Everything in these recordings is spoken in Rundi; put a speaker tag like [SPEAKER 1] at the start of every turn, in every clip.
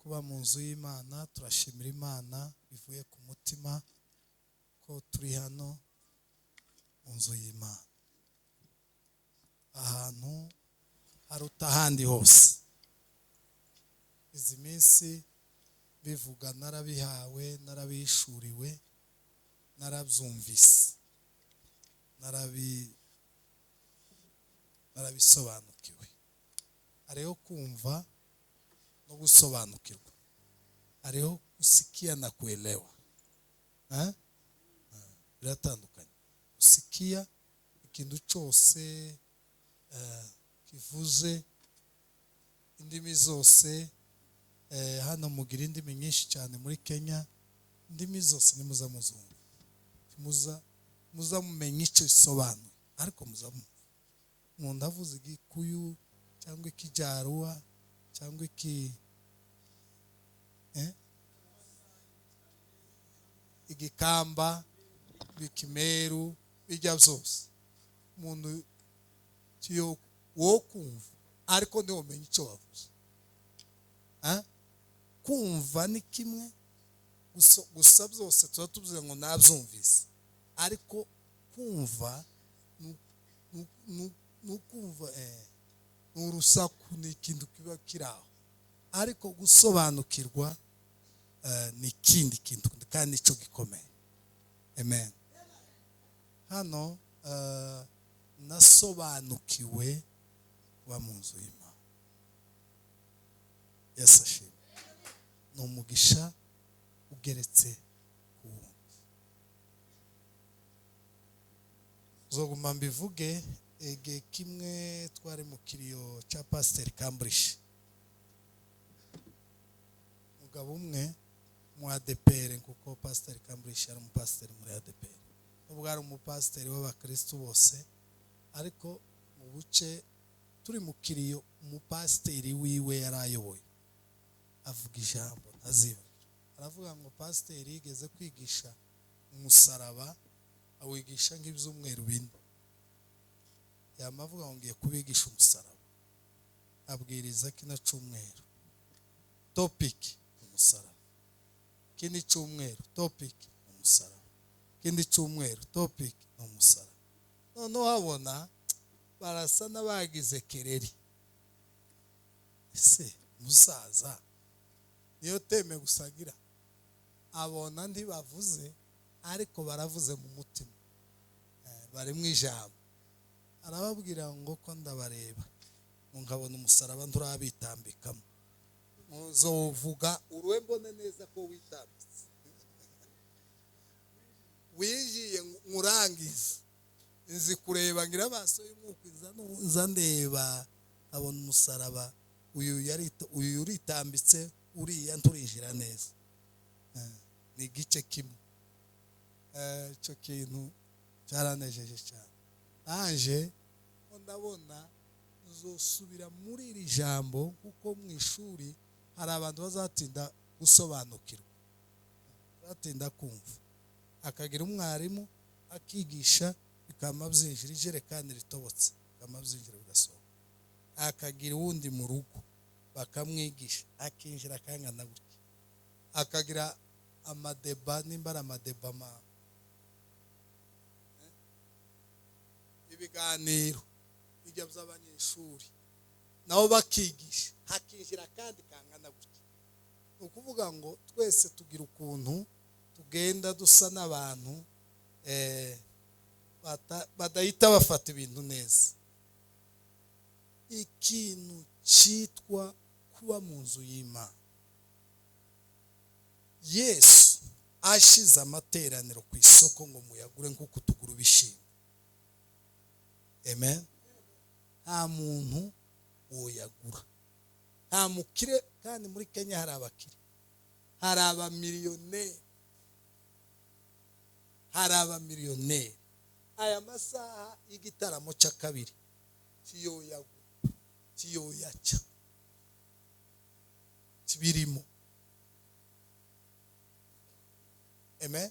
[SPEAKER 1] Kuba mu nzu y'Imana, turashimira Imana bivuye ku mutima ko turi hano mu nzu y'Imana, ahantu haruta ahandi hose. Izi minsi bivuga narabihawe, narabishuriwe, narabyumvise, narabisobanukiwe. Hariho kumva no gusobanukirwa, hariho kusikia na kuelewa. Eh? Biratandukanye. Gusikia ikintu cyose kivuze indimi zose, hano mugira indimi nyinshi cyane muri Kenya, indimi zose nimuza muzumva, muza mumenya icyo isobanuye, ariko muza mumva umuntu avuze Igikuyu cyangwa Ikijaruwa cyangwa iki Igikamba, Ibikimeru, bijya byose umuntu tiyo wo kumva, ariko ntiwumenya icyo bavuze. Kumva ni kimwe gusa, byose tuba tuvuze ngo nabyumvise, ariko kumva ni ukumva, ni urusaku, ni ikintu kiba kiri aho, ariko gusobanukirwa ni ikindi kintu kandi nicyo gikomeye. Amen. Hano nasobanukiwe kuba mu nzu y'Imana. Yesu ashimwe. Ni umugisha ugeretse ku wundi. Zoguma mbivuge, igihe kimwe twari mu kiriyo cya Pasiteri Cambridge, umugabo umwe mu ADPR, kuko Pasiteri Cambridge yari umupasiteri muri ADPR, nubwo ari umupasiteri w'abakristu bose, ariko mu buce turi mu kiriyo umupasiteri wiwe yari ayoboye avuga ijambo ntazibagirwa. Aravuga ngo pasiteri yigeze kwigisha umusaraba, awigisha nk'ibyumweru 4. Yamavuga ngo ngiye kubigisha umusaraba, abwiriza kino cyumweru topic umusaraba, kindi cyumweru topic umusaraba, kindi cyumweru topic umusaraba. Noneho habona barasa n'abagize kereri. Ese musaza niyo teme gusagira, abona ntibavuze ariko baravuze mu mutima, bari mu ijambo. Arababwira ngo ko ndabareba nkabona umusaraba nturabitambikamo, muzovuga uruwe mbone neza ko witambitse, winjiye nkurangize. Nzi kureba ngira amaso y'umwuka, nza ndeba nkabona umusaraba, uyu uritambitse, uriya nturinjira neza. Ni igice kimwe. Icyo kintu cyaranejeje cyane. Naje ndabona nzosubira muri iri jambo, kuko mu ishuri hari abantu bazatinda gusobanukirwa, bazatinda kumva, akagira umwarimu akigisha bikama byinjira, ijerekani ritobotse bikama byinjira bigasohoka, akagira uwundi mu rugo bakamwigisha akinjira akangana gutya, akagira amadeba, nimba ari amadeba ibiganiro bijya by'abanyeshuri nabo bakigisha hakinjira kandi kangana gutya. Ni ukuvuga ngo twese tugira ukuntu tugenda dusa n'abantu badahita bafata ibintu neza. Ikintu cyitwa kuba mu nzu y'Imana, Yesu ashize amateraniro ku isoko ngo muyagure nk'uko tugura ibishimbo. Amen. Nta muntu woyagura, nta mukire. Kandi muri Kenya hari abakire, hari abamiliyoneri, hari abamiliyoneri. Aya masaha y'igitaramo cya kabiri kiyoyagura, kiyoyaca, kibirimo. Amen.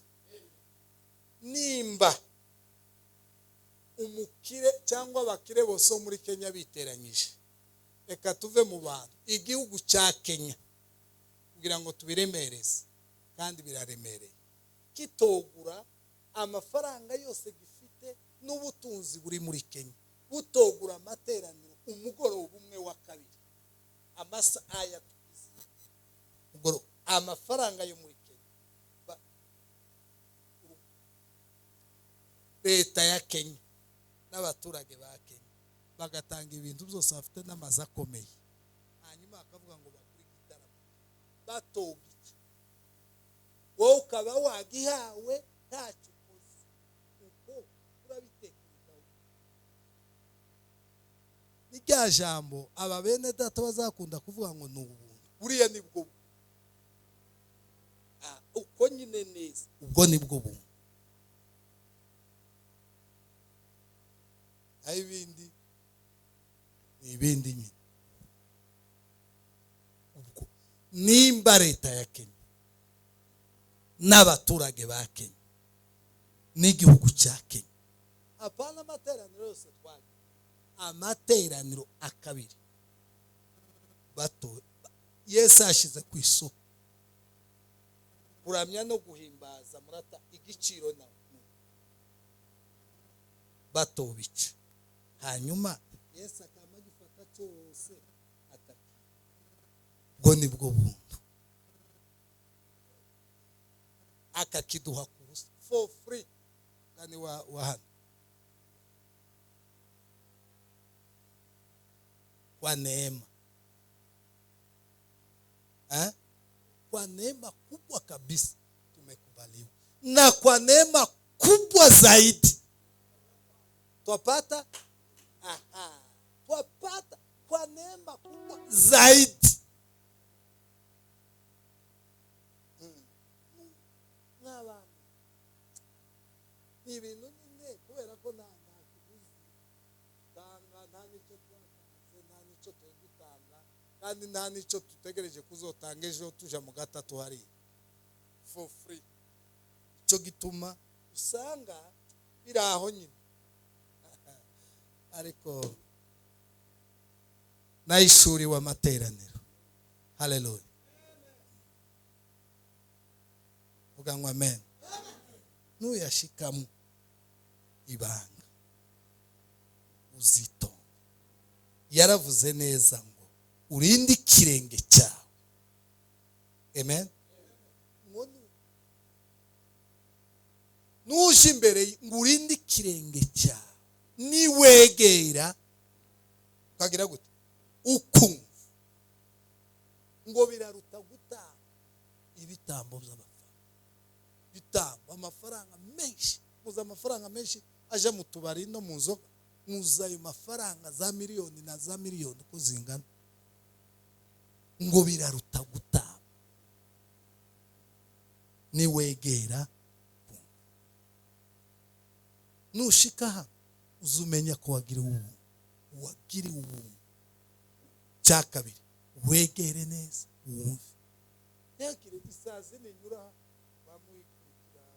[SPEAKER 1] Nimba umukire cyangwa abakire bose muri Kenya biteranyije, reka tuve mu bantu, igihugu cya Kenya Kugira ngo tubiremereze, kandi biraremereye. Kitogura amafaranga yose gifite n'ubutunzi buri muri Kenya, butogura amateraniro umugoroba umwe wa kabiri, amasa aya tugize mugoroba, amafaranga yo muri Kenya, leta ya Kenya n'abaturage ba Kenya bagatanga ibintu byose bafite n'amazu akomeye, hanyuma bakavuga ngo bakuri igitaramo batoga iki, wowe ukaba wagihawe ntacyo ukoze, uko urabitekereza. Ni rya jambo aba bene data bazakunda kuvuga ngo ni ubuntu, buriya nibwo uko nyine neza, ubwo nibwo buntu. Aho ibindi ni ibindi nyine. Ubwo nimba leta ya Kenya n'abaturage ba Kenya n'igihugu cya Kenya, apana amateraniro yose twagiye, amateraniro akabiri bato Yesu ashize ku isoko kuramya no guhimbaza murata igiciro na bato bice, hanyuma Yesu akama gifata cyose ataki, ubwo nibwo buntu, akakiduha ku busa for free. Kandi wa hano kwa neema, kwa neema kubwa kabisa tumekubaliwa, na kwa neema kubwa zaidi twapata, twapata kwa neema kubwa zaidi. N'abantu ni ibintu nyine, kubera ko nta kiguzi tanga, nta n'icyo twatanze, nta n'icyo turi gutanga, kandi nta n'icyo dutegereje kuzotanga ejo tuja mu gatatu hariya for free. Icyo gituma usanga biri aho nyine. Ariko nayishuriwe amateraniro. Haleluya, vuga ngo amen. Nuyashikamo ibanga uzitonda. Yaravuze neza ngo urinde ikirenge cyawe. Amen. Nuje imbere ngo urinde ikirenge cyawe, niwegera ukagira gute ukumva, ngo biraruta gutanga ibitambo by'amafaranga, bitambo amafaranga menshi, muza amafaranga menshi aje mu tubari no mu nzoga, muza ayo mafaranga za miliyoni na za miliyoni uko zingana, ngo biraruta gutanga niwegera. Nushika hano uzumenya ko wagiriwe ubuntu, wagiriwe ubuntu. Cya kabiri, wegere neza wumve. Yakire isazi ninyura bamuyikurikira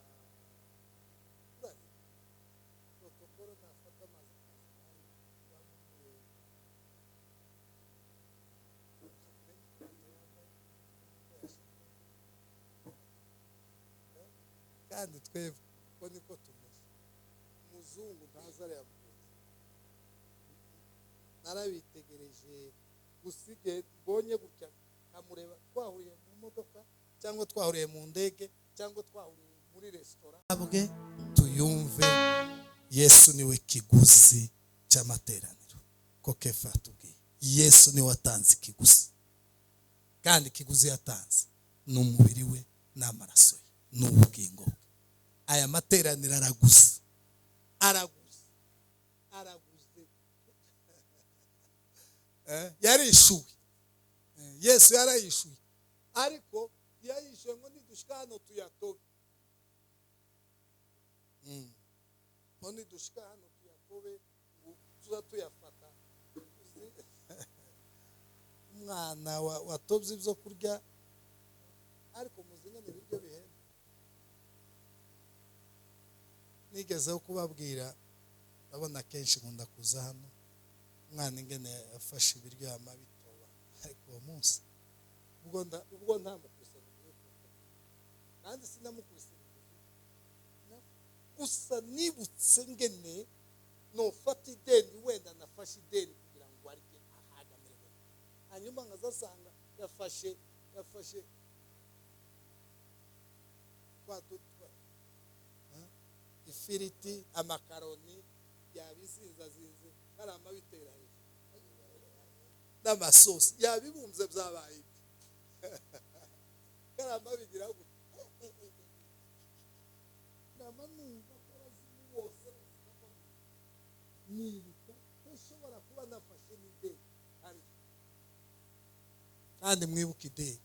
[SPEAKER 1] protokolo nafata amazi kandi twebwe ko niko tumeze. Umuzungu ntazare yamugenzi, narabitegereje gusige mbonye gutya nkamureba, twahuriye mu modoka cyangwa twahuriye mu ndege cyangwa twahuriye muri resitora, abwe tuyumve. Yesu niwe kiguzi cy'amateraniro, ko Kefa atubwiye Yesu niwe watanze ikiguzi, kandi ikiguzi yatanze ni umubiri we n'amaraso ye n'ubugingo bwe. Aya materaniro araguze, araguze, araguze. Yarishuwe, Yesu yarayishuye, ariko yayishuye ngo nidushika hano tuyatobe, ngo nidushika hano tuyatobe, ngo tuza tuyafata. Umwana watobye ibyo kurya, ariko muzingane ibiryo bihenda. Nigezeho kubabwira, ndabona kenshi nkunda kuza hano, umwana ingene yafashe ibiryo yamabitoba, ariko uwo munsi ubwo Ubwo ntamukubise, kandi sinamukubise gusa, nibutse ngene nofata ideni, wenda nafashe ideni kugira ngo arye ahagamerwe, hanyuma nkazasanga yafashe twa ifiriti, amakaroni, yabizinzazinze, karama bitera hejuru n'amasosi yabibumbye, byabaye ibyo karama bigira gutya. Nama numva ko abazimu bose nibuka ko nshobora kuba nafashe n'ideni, kandi mwibuke ideni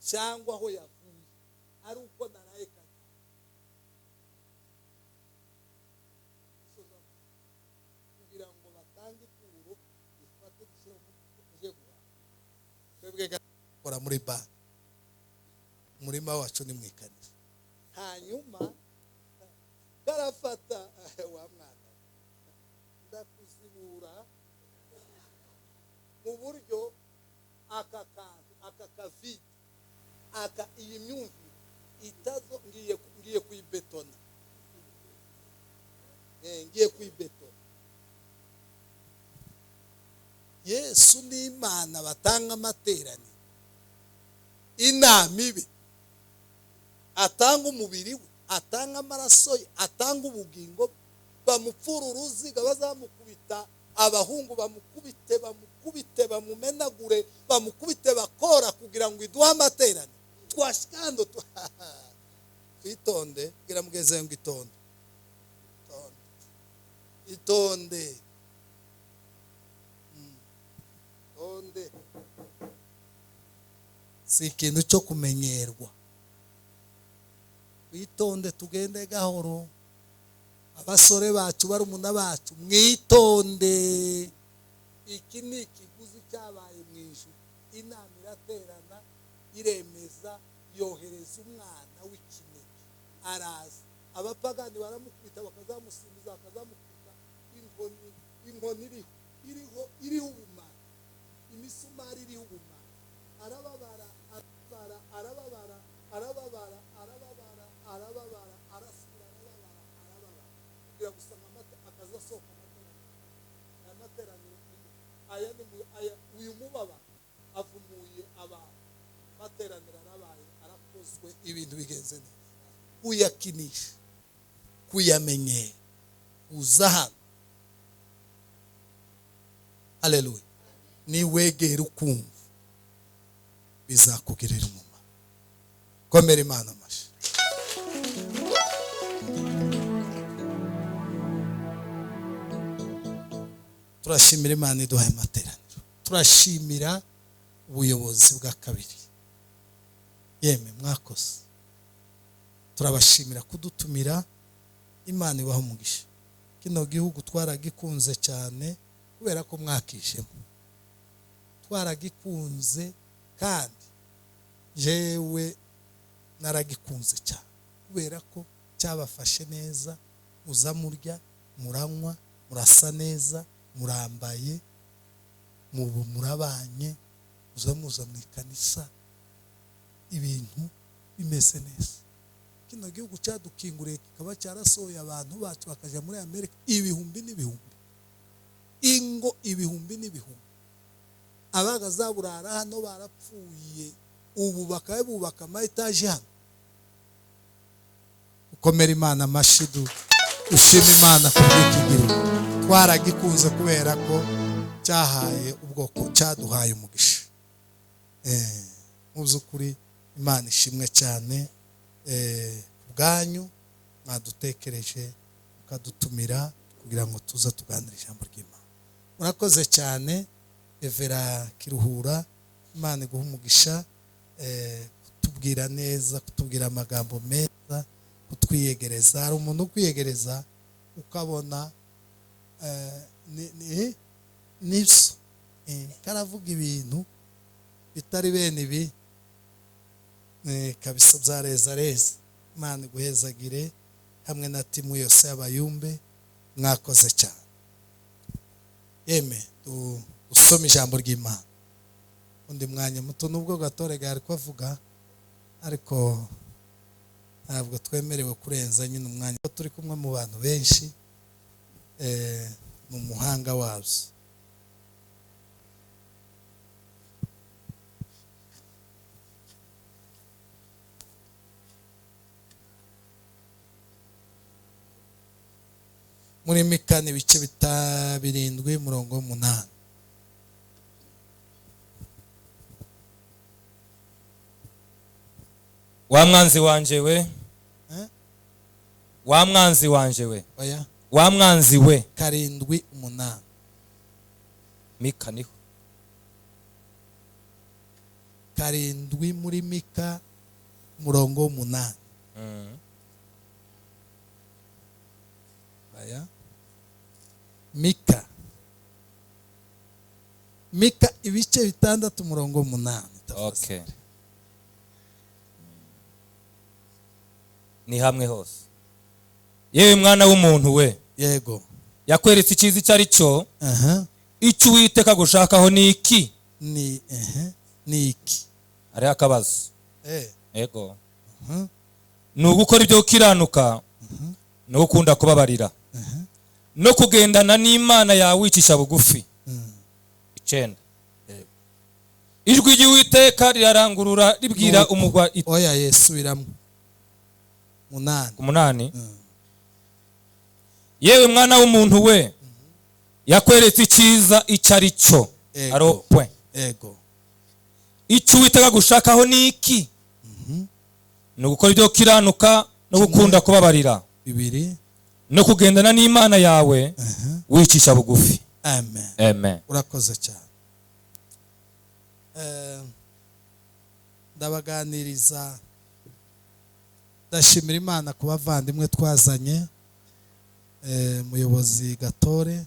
[SPEAKER 1] cyangwa aho yavuye ari uko naraye kajya kugira ngo batange ituro ifate dushyire uje guhaha. Twebwe gakora muri banki, umurima wacu ni mu ikanisa. Hanyuma karafata wa mwana, ndakuzibura mu buryo aka kantu, aka kavide, aka iyi myumvire itazo, ngiye kuyibetona, ngiye kuyibetona. Yesu n'Imana batanga amateraniro, inama ibe, atanga umubiri we, atanga amaraso ye, atanga ubugingo, bamupfura uruziga, bazamukubita abahungu, bamukubite, bamukubite, bamumenagure, bamukubite bakora kugira ngo iduhe amateraniro. Twashikando twitonde, kugira mugeze ngo itonde, itonde, itonde. Si ikintu cyo kumenyerwa. Twitonde, tugende gahoro. Abasore bacu, barumuna bacu, mwitonde. Iki ni ikiguzi cyabaye mu ijuru. Inama iraterana, iremeza, yohereza umwana w'ikinege, araza. Abapagani baramukubita, bakazamusimbiza, bakazamukubita inkoni, inkoni iriho ubumara, imisumari iriho ubumara. Arababara, arababara, arababara, arababara, arababara, arababara, arasubira, arababara, arababara, kugira gusa amata akazasohoka. Amateraniro aya ni aya, uyu mubaba avumuye abantu, amateraniro arabaye, arakozwe, ibintu bigenze neza. Kuyakinisha, kuyamenyera, uza hano, haleluya, niwegera ukumva bizakugirira umumaro. Komera Imana amashyi. Turashimira Imana iduhaye amateraniro, turashimira ubuyobozi bwa kabiri, yemwe mwakoze, turabashimira kudutumira. Imana ibaha umugisha. Kino gihugu twaragikunze cyane kubera ko mwakijemo, twaragikunze, kandi jewe naragikunze cyane kubera ko cyabafashe neza. Muza murya, muranywa, murasa neza, murambaye, mubu murabanye, muza muza mu ikanisa, ibintu bimeze neza. Kino gihugu cyadukinguriye, kikaba cyarasohoye abantu bacu bakajya muri Amerika, ibihumbi n'ibihumbi, ingo ibihumbi n'ibihumbi. Abagazaburara hano barapfuye, ubu bakaba bubaka ama etaje hano. Ukomera Imana amashidu, ushima Imana kubw'iki gihugu. Twaragikunze kubera ko cyahaye ubwoko, cyaduhaye umugisha. Mu by'ukuri Imana ishimwe cyane kubwanyu, mwadutekereje mukadutumira kugira ngo tuze tuganire ijambo ry'Imana. Murakoze cyane. Evera Kiruhura, Imana iguhe umugisha, kutubwira neza, kutubwira amagambo meza, kutwiyegereza. Hari umuntu ukwiyegereza ukabona nibyo karavuga ibintu bitari bene ibi kabisa byareza reza. Imana iguhezagire hamwe na timu yose y'abayumbe, mwakoze cyane. Yeme dusome ijambo ry'Imana. Undi mwanya muto, nubwo Gatore gari kuvuga, ariko ntabwo twemerewe kurenza nyine umwanya. Turi kumwe mu bantu benshi, mu muhanga wabyo. Muri Mika ni ibice 7 murongo 8.
[SPEAKER 2] Wa mwanzi wanje we, wa mwanzi wanje we,
[SPEAKER 1] oya,
[SPEAKER 2] wa mwanzi we,
[SPEAKER 1] 7 8.
[SPEAKER 2] Mika niho
[SPEAKER 1] 7 muri Mika murongo 8. Aya Mika ibice 6 murongo 8.
[SPEAKER 2] Okay. Ni hamwe hose. Yewe mwana w'umuntu we,
[SPEAKER 1] yego,
[SPEAKER 2] yakweretse icyiza icyo ari cyo. Icyo Uwiteka gushakaho ni iki?
[SPEAKER 1] Ni ni iki?
[SPEAKER 2] Ari akabazo. Yego. Ni ugukora ibyo ukiranuka, no gukunda kubabarira, no kugendana n'Imana yawe wicisha bugufi. 9. Ijwi ry'Uwiteka rirarangurura ribwira umugwa.
[SPEAKER 1] Oya, yesubiramo. 8.
[SPEAKER 2] 8. Yewe mwana w'umuntu we, yakweretse icyiza icyo ari cyo. Aro point.
[SPEAKER 1] Ego.
[SPEAKER 2] Icyo Uwiteka gushakaho ni iki? Ni ugukora ibyo ukiranuka, no gukunda kubabarira,
[SPEAKER 1] 2,
[SPEAKER 2] no kugendana n'Imana yawe wicisha bugufi.
[SPEAKER 1] Amen.
[SPEAKER 2] Amen.
[SPEAKER 1] Urakoze cyane. Ndabaganiriza, ndashimira Imana ku bavandimwe twazanye, muyobozi Gatore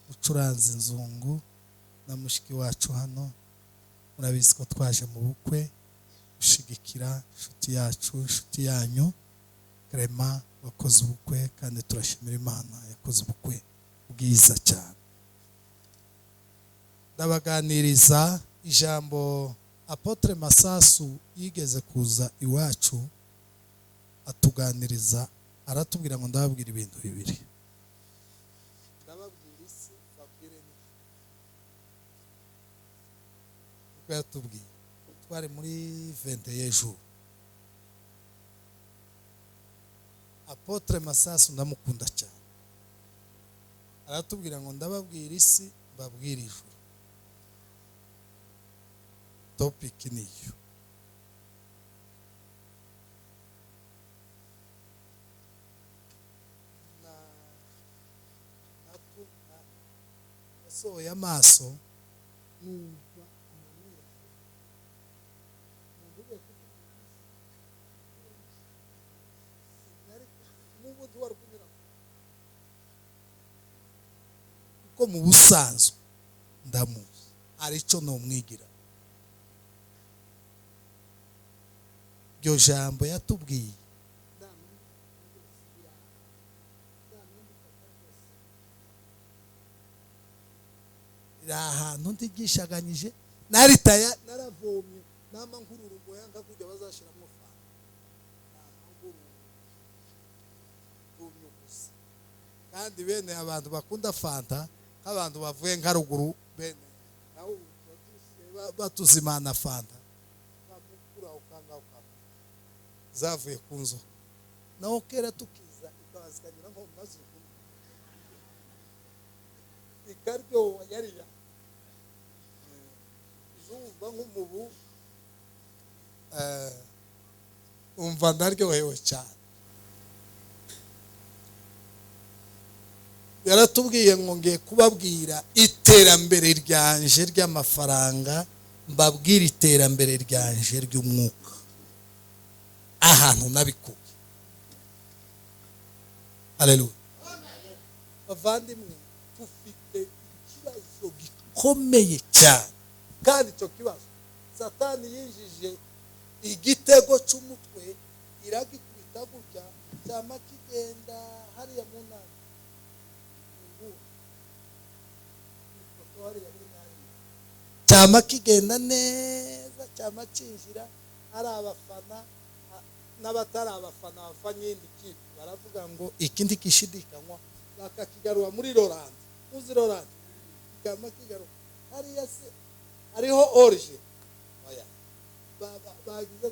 [SPEAKER 1] ucuranze inzungu na mushiki wacu hano. Murabizi ko twaje mu bukwe gushigikira inshuti yacu, inshuti yanyu Clement wakoze ubukwe, kandi turashimira Imana yakoze ubukwe bwiza cyane. Ndabaganiriza ijambo Apotre Masasu yigeze kuza iwacu atuganiriza, aratubwira ngo ndababwira ibintu bibiri. Ndababwira isi, babwire n'ijuru. Uko yatubwiye, twari muri 21 jours. Apotre Masasu ndamukunda cyane. Aratubwira ngo ndababwira isi, babwire ijuru. Topic niyo. Nasohoye amaso numva amanira. Kuko mu busanzwe ndamuzi, arico nomwigira. Iryo jambo yatubwiye ahantu ntigishaganyije, naritaya naravomye nama nkururu yanga kujya bazashiramo fanta, kandi bene abantu bakunda fanta nk'abantu bavuye nka ruguru, bene naho batuzimana fanta bamukura ukanga ukanga zavuye ku nzoka, naho kera tukiza ikabazikanyura nko mazu ikaryo yariya zumva nk'umubu. Umva ndaryohewe cyane. Yaratubwiye ngo ngiye kubabwira iterambere ryanje ry'amafaranga, mbabwira iterambere ryanje ry'umwuka, ahantu nabikuye. Haleluya. Bavandimwe, tufite ikibazo gikomeye cyane, kandi icyo kibazo Satani yinjije igitego cy'umutwe, iragikubita gutya cyama kigenda hariya mu ntara, Cyama kigenda neza, cyama cinjira, ari abafana n'abatari abafana bafanye iyindi kipe baravuga ngo ikindi kishidikanywa, bakakigarura muri rorandi. Uzi rorandi kikama kigaruka hariya, se hariho orije? Oya. Bagize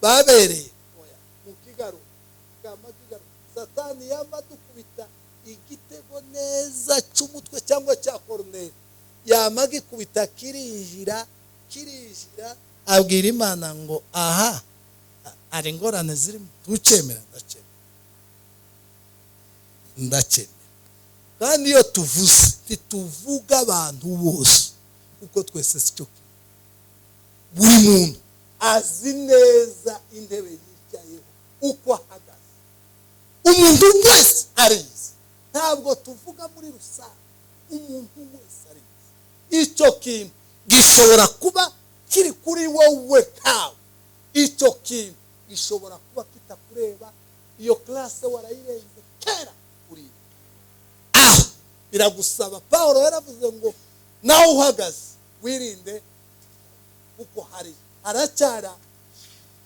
[SPEAKER 1] babereye? Oya. Mukigaruka, kikama kigaruka. Satani yama dukubita igitego neza cy'umutwe cyangwa cya koroneri, yama gikubita kirinjira, kirinjira. Abwira Imana ngo aha ari ingorane zirimo, tucemera. Ndacemera, ndacemera. Kandi iyo tuvuze ntituvuga abantu bose, kuko twese si cyo kimwe. Buri muntu azi neza intebe yicayeho uko ahagaze, umuntu wese arizi. Ntabwo tuvuga muri rusange, umuntu wese arizi. Icyo kintu gishobora kuba kiri kuri wowe ntawe, icyo kintu gishobora kuba kitakureba, iyo classe warayirenze kera. Uri aho biragusaba. Paul yaravuze ngo nawe uhagaze wirinde, kuko hari haracyara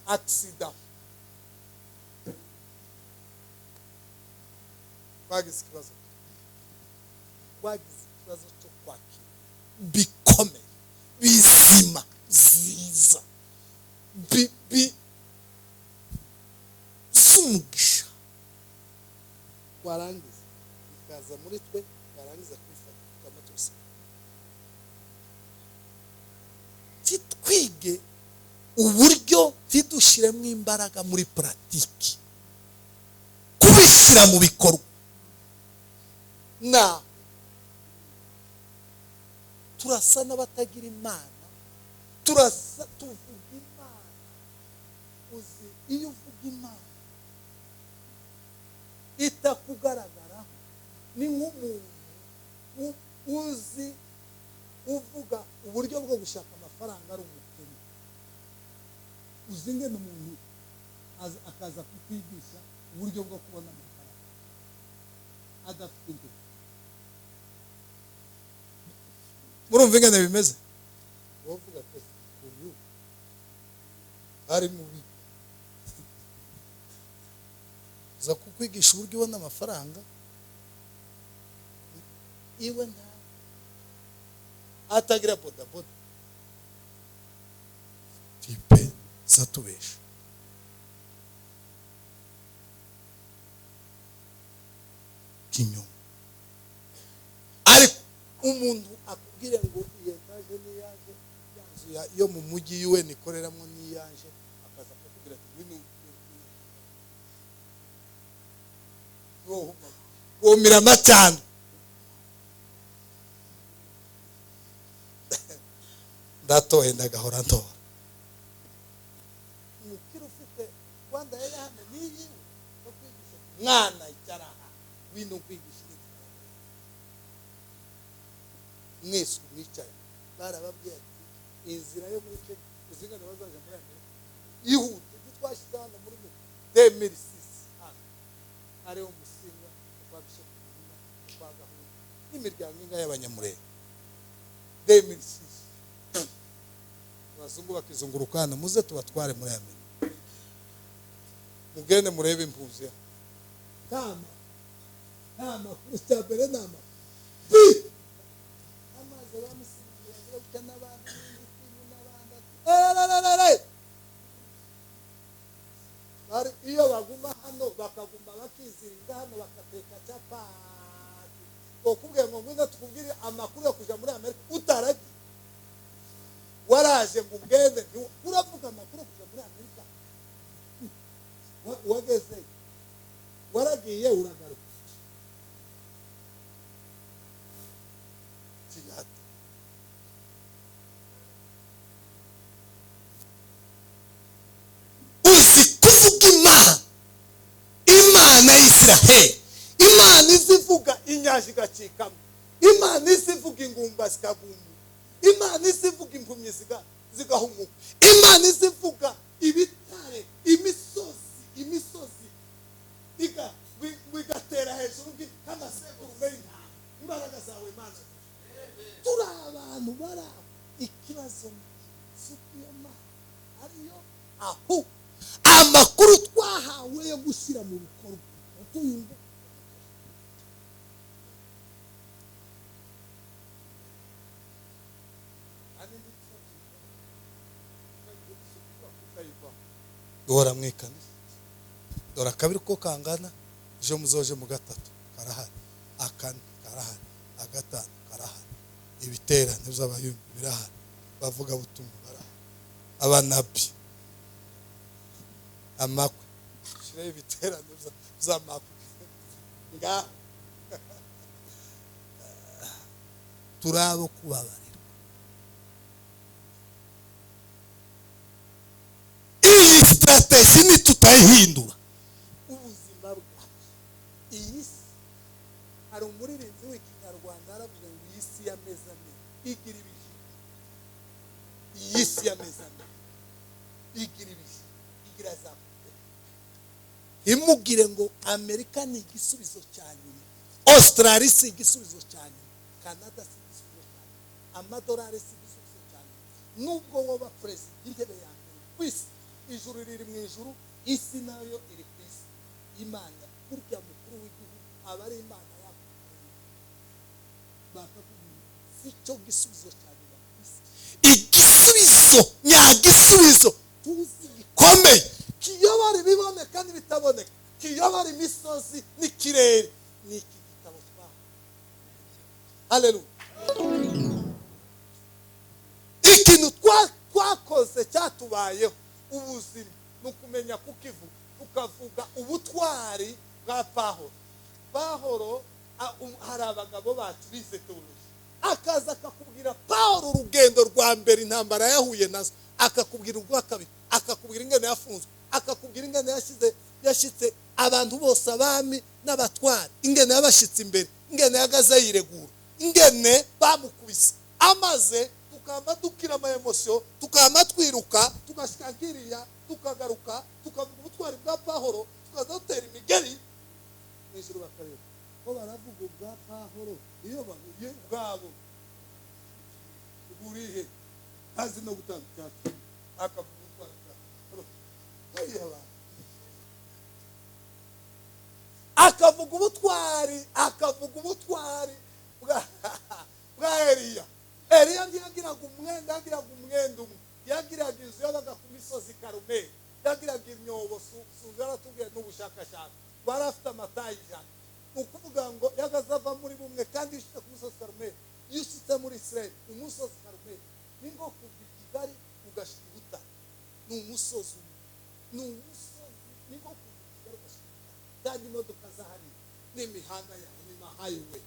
[SPEAKER 1] accident. Twagize ikibazo, twagize ikibazo cyo kwakira bikomeye, bizima, byiza, z'umugisha, twarangiza bikaza muri twe, twarangiza kwifata tukaba tubisiga. Titwige uburyo, tidushyiremo imbaraga muri pratique kubishyira mu bikorwa. Na turasa n'abatagira Imana, turasa tuvuga Imana. Uzi iyo uvuga Imana itakugaragaraho, ni nk'umuntu uzi uvuga uburyo bwo gushaka amafaranga ari umukene. Uzi ngene umuntu akaza kukwigisha uburyo bwo kubona amafaranga adafite intego. Murumva ingene bimeze? Wovuga ati uyu ari mubi, uza kukwigisha uburyo ubona amafaranga iwe nta atagira bodaboda tipe zatubesha. Kinyoma. Ariko umuntu akubwire ngo iyi etaje niyaje, ya nzu yo mu mujyi yiwe nikoreramo niyaje, akaza akakubwira ati ngwino wumira amacandwe. Ndatoye, ndagahora ntora. Umukire ufite Rwanda yari hano niyiwe no kwigisha mwana icara aha, ngwino kwigisha. Mwese mwicaye barababwiye ati inzira yo muri Kenya uzingana bazaje muri Amerika ihute. Ibyo twashyize hano muri 2006 hano hariho Musinga kwa Bishop Murima kwa Gahunda n'imiryango inga y'Abanyamurenge 2006, abazungu bakizunguruka hano, muze tubatware muri Amerika, mugende murebe impunzi hano. Nta makuru cya mbere ni amakuru amazi bamusinga n'abandi n'abandi. Iyo baguma hano bakaguma bakiziringa hano bakateka capati, okubwiye ngo ngwino tukubwire amakuru yo kuja muri Amerika utaragiye, waraje ngo ugende, uravuga amakuru yo kuja muri Amerika wageze, waragiye uragaruka. Uzi kuvuga Imana, Imana y'Isiraheli, Imana izivuga inyanja igacikamo, Imana izivuga ingumba zikagumuka, Imana izivuga impumyi zigahumuka, Imana izivuga ibitare, imisozi, imisozi bigatera hejuru nk'amasekurume y'intama. Imbaraga zawe Imana. Turi abantu bara Ikibazo si ariyo aho amakuru twahawe yo gushyira mu bikorwa tuyumva. Duhora mu ikanisa, dore akabiri ko kangana, ejo muzoje mu gatatu karahari, akane karahari, agatanu karahari, ibiterane by'abayumbi birahari, bavuga butumwa barahari, abanabi, amakwe, shire ibiterane by'amakwe nga turabo kubabarirwa. Iyi strategy nitutayihindura ubuzima bwacu, iyi si. Hari umuririmbyi w'ikinyarwanda aravuga ngo iyi si y'amezi ane igira ibihe, iyi si y'amezi ane igira ibihe, igira za imugire ngo Amerika ni igisubizo cya nyuma, Australia si igisubizo cya nyuma, Canada si igisubizo cya nyuma, amadolari si igisubizo cya nyuma. Nubwo woba perezida intebe ya mbere ku isi, ijuru riri mu ijuru, isi nayo iri ku isi. Imana burya mukuru w'igihugu aba ari Imana yakuye, bakakubwira si cyo gisubizo cya nyuma ku isi. Igisubizo nyagisubizo tuzi gikomeye kiyobora ibiboneka n'ibitaboneka, kiyobora imisozi n'ikirere, ni iki gitabo twahawe. Haleluya. Ikintu twakoze cyatubayeho ubuzima ni ukumenya kukivuga, tukavuga ubutwari bwa Pahoro. Pahoro, hari abagabo bacu bize teoloji, akaza akakubwira Pahoro urugendo rwa mbere intambara yahuye nazo, akakubwira urwa kabiri, akakubwira ingene yafunzwe, akakubwira ingene yashyitse abantu bose, abami n'abatware, ingene yabashyitse imbere, ingene yagaze yiregura, ingene bamukubise, amaze tukamba dukira ama emotion, tukamba twiruka, tugashika nkiriya, tukagaruka, tukavuga ubutwari bwa Pahoro, tukaza dutera imigeri mw'ijuru bakareba ko baravuga ubwa Pahoro iyo bahuye ubwabo burihe hazi no gutanga icyatsi, akavuga ubutwari bwa Pahoro, akavuga ubutwari, akavuga ubutwari bwa Eliya. Eliya ntiyagiraga umwenda, yagiraga umwenda umwe, yagiraga inzu yabaga ku misozi Karumeli, yagiraga imyobo. Suza aratubwiye n'ubushakashatsi, bari afite amatayi 100, ni ukuvuga ngo yagaze ava muri bumwe kandi yishyize ku musozi Karumeli. Iyo ushyitse muri Israel, umusozi Karumeli ni nko kuva i Kigali ugashika i Butare, ni umusozi umwe, ni umusozi, ni nko kuva i Kigali ugashika i Butare, kandi imodoka zahariye n'imihanda yaho ni ma highway.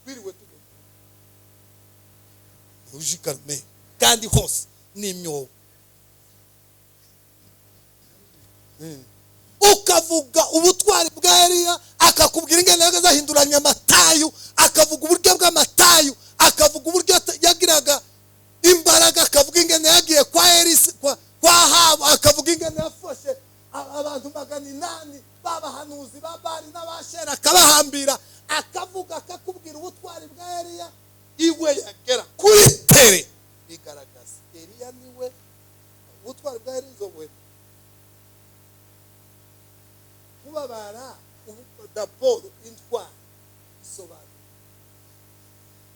[SPEAKER 1] Biriwe tugenda uje Karumeli, kandi hose ni imyobo. Ukavuga ubutwari bwa Eliya, akakubwira ingene yagazahinduranya amatayu, akavuga uburyo bw'amatayu, akavuga uburyo yagiraga imbaraga, akavuga ingene yagiye kwa Elisa, kwa Ahabu, akavuga ingene yafashe abantu 800 b'abahanuzi ba Bali n'Abashera akabahambira, akavuga akakubwira ubutwari bwa Eliya. Iwe yagera kuri tere bigaragaza Eliya niwe ubutwari bwa Eliya uzobuhe kubabara daboro intwari isobanura.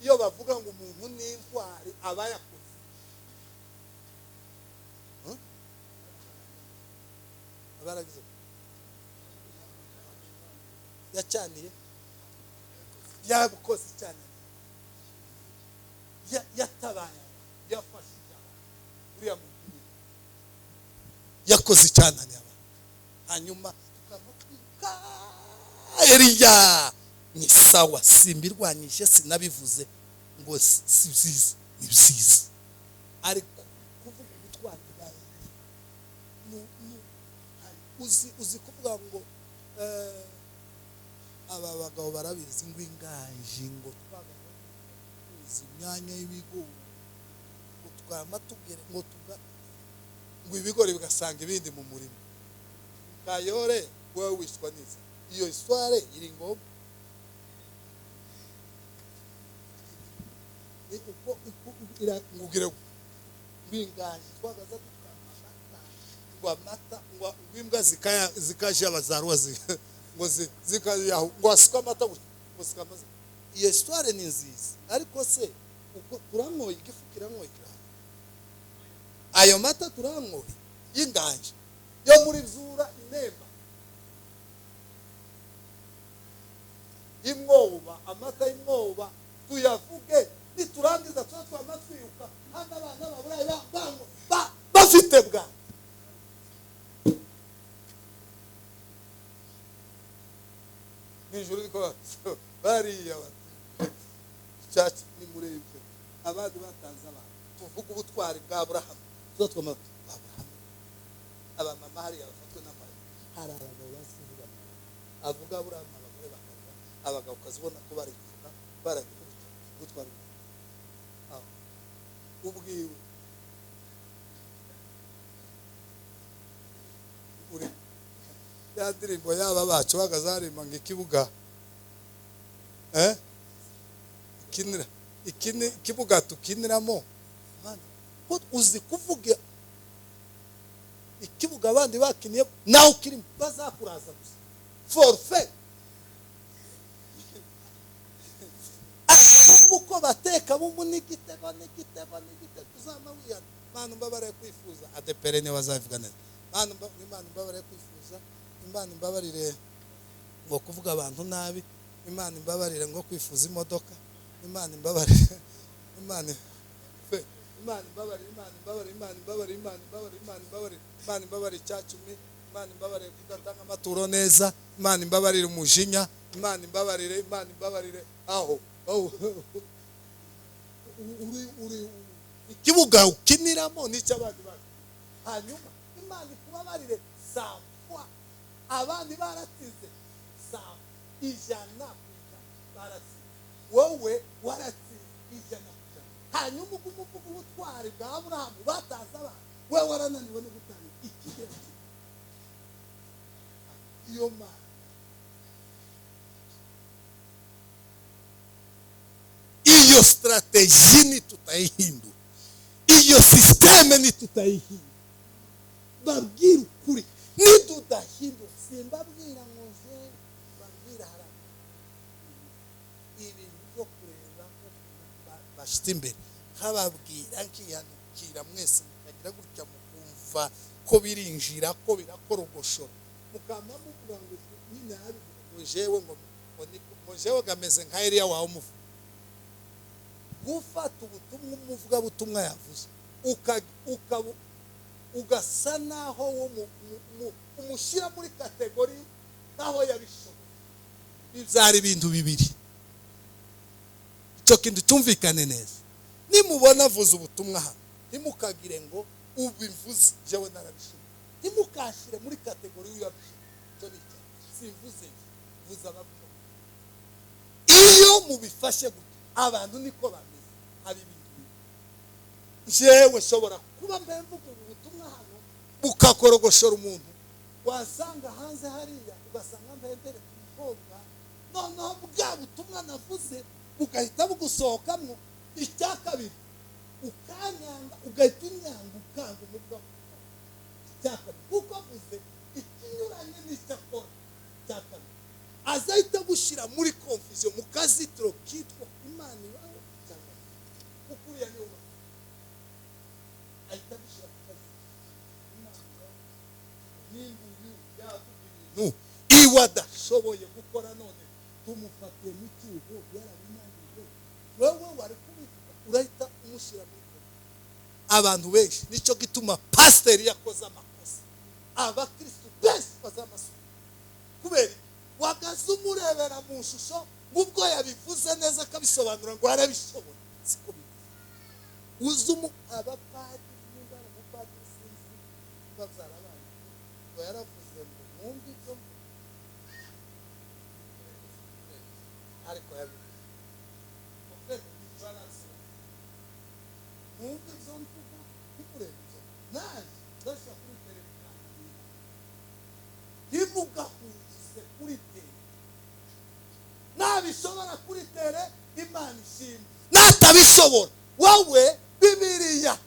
[SPEAKER 1] Iyo bavuga ngo umuntu ni intwari aba yakoze, abaragize yacaniye, yabukoze cyane, yatabaye, yafashije uriya muntu, yakoze cyane abantu. Hanyuma tukamutwika Eliya ni sawa, simbirwanyije, sinabivuze ngo si byiza, ni byiza, ariko kuvuga ubutwari bwa Eliya, uzi kuvuga ngo aba bagabo barabizi ngo inganji, ngo twagaze imyanya y'ibigori, ngo twama tugere ngo tuga ngo ibigori bigasanga ibindi mu murima. Kayore wowe wishwa neza, iyo histoire iri ngombwa. Uko ngugire bingaje twagaza tukamata ngo amata ngo imbwa zikaya zikaje abazarwa ngo zikaya ngo asuka amata ngo zikamaze. Iyo histoire ni nziza, ariko se uko turanyoye igifu kiranyoye kirahari, ayo mata turanyoye y'inganje yo muri Zura inemba imwoba, amata y'imwoba tuyavuge niturangiza tuba twamatwiruka hano abana baburayi bafite bwa nijoro niko bariya bati cyacu ni murebye abandi batanze abantu tuvuga ubutwari bwa Aburahamu tuba twama Aburahamu abamama hariya bafatwe n'amara hari abagabo basivuga avuga Aburahamu abagore bakarira abagabo ukazibona ko baripfuka baragira ubutwari ubwiwe uri ya ndirimbo yaba bacu bagazarima ngo ikibuga ikinira ikini ikibuga tukiniramo ko uzi kuvuga ikibuga abandi bakiniye nawe ukiri bazakuraza gusa forfait uko bateka bumbu n'igitego n'igitego n'igitego uzama wiyana. Mana mbabarire kwifuza ADPR niwe bazavuga neza. Mana mbabarire kwifuza, Imana imbabarire ngo kuvuga abantu nabi, Imana imbabarire ngo kwifuza imodoka, Imana imbabarire, Imana Imana imbabarire, Imana imbabarire, Imana imbabarire, Imana imbabarire, Imana imbabarire, Imana imbabarire icyacumi, Imana imbabarire kudatanga amaturo neza, Imana imbabarire umujinya, Imana imbabarire, Imana imbabarire aho uri ikibuga ukiniramo n'icy'abandi bandi. Hanyuma Imana ikubabarire samfwa abandi baratsinze sam 100% baratsinze, wowe waratsinze 100%. Hanyuma ugumu ubutwari bwa Aburahamu bataza abantu, wewe warananiwe no gutanga ikigero iyo Mana. Iyo strategie ni tutayihindura, iyo systeme ni tutayihindura, babwira ukuri nitudahindura. Simbabwira ngo nje babwira haraka ibintu byo kureba bashite imbere, nkababwira nkihanukira mwese mukagira gutya mukumva ko birinjira ko birakorogoshora, mukama muvuga ngo nyine ngo jewe ngo jewe gameze nka Eliya wawe umuvuga. Gufata ubutumwa umuvuga butumwa yavuze ugasa naho umushyira muri kategori naho yabishoboye, bibyara ibintu bibiri. Icyo kintu cyumvikane neza. Nimubona avuze ubutumwa hano ntimukagire ngo ubivuze jewe narabishoboye, ntimukashyire muri kategori y'uyabishoboye. Icyo ni icyo simvuze, mvuze abavuga. Iyo mubifashe gutya abantu niko bameze. Hari ibintu jewe shobora kuba mvuga ubutumwa hano bukakorogoshora umuntu, wasanga hanze hariya ugasanga mbendere umukobwa, noneho bwa butumwa navuze bugahita bugusohokamwo. Icya kabiri ukanyanga, ugahita unyanga ukanga umuvuga. Icya kabiri kuko avuze ikinyuranye n'icyo akora. Icya kabiri azahita gushyira muri confusion mu kazitiro kitwa Imana ibaho cyangwa kuko uriya niwe ahita gushyira mu kazitiro Imana ibaho nimba uyu yavuga ibintu iwe adashoboye gukora none tumufatiye mu cyuho yarabinanirwe, wewe wari kubivuga urahita umushyira muri confusion. Abantu benshi nicyo gituma pasiteri yakoze amakosa, abakristo benshi bazamasura kubera wagaze umurebera mu shusho ngubwo yabivuze neza akabisobanura ngo arabishoboye, siko bivuze. Uzumu abapadiri nimba ari umupadiri sinzi niba byarabaye ngo yaravuze ngo mwumve ibyo ariko yabivuze mwumve ibyo mvuga ntikurebe ibyo naje ndashaka kuri televiziyo ntimugahuze kuri tere, nabishobora kuri tere Imana ishimwe, Nutabishobora wowe, Bibiliya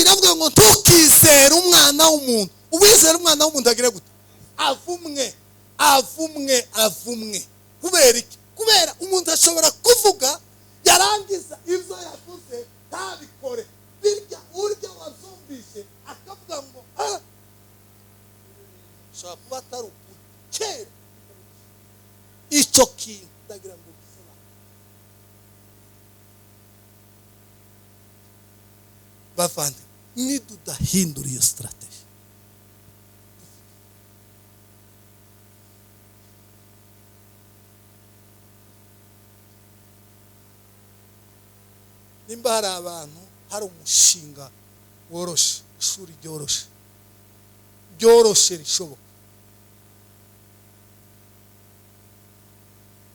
[SPEAKER 1] iravuga ngo ntukizere umwana w'umuntu. Uwizera umwana w'umuntu agire gute? Avumwe, avumwe, avumwe. Kubera iki? Kubera umuntu ashobora kuvuga yarangiza ibyo yavuze ntabikore. Birya urya wazumbishe akavuga ngo ashobora kuba atari ukuri. Kera icyo kintu ndagira ngo bavande, nidudahindura iyo strategy, nimba hari abantu, hari umushinga woroshe, ishuri ryoroshe, ryoroshe rishoboka,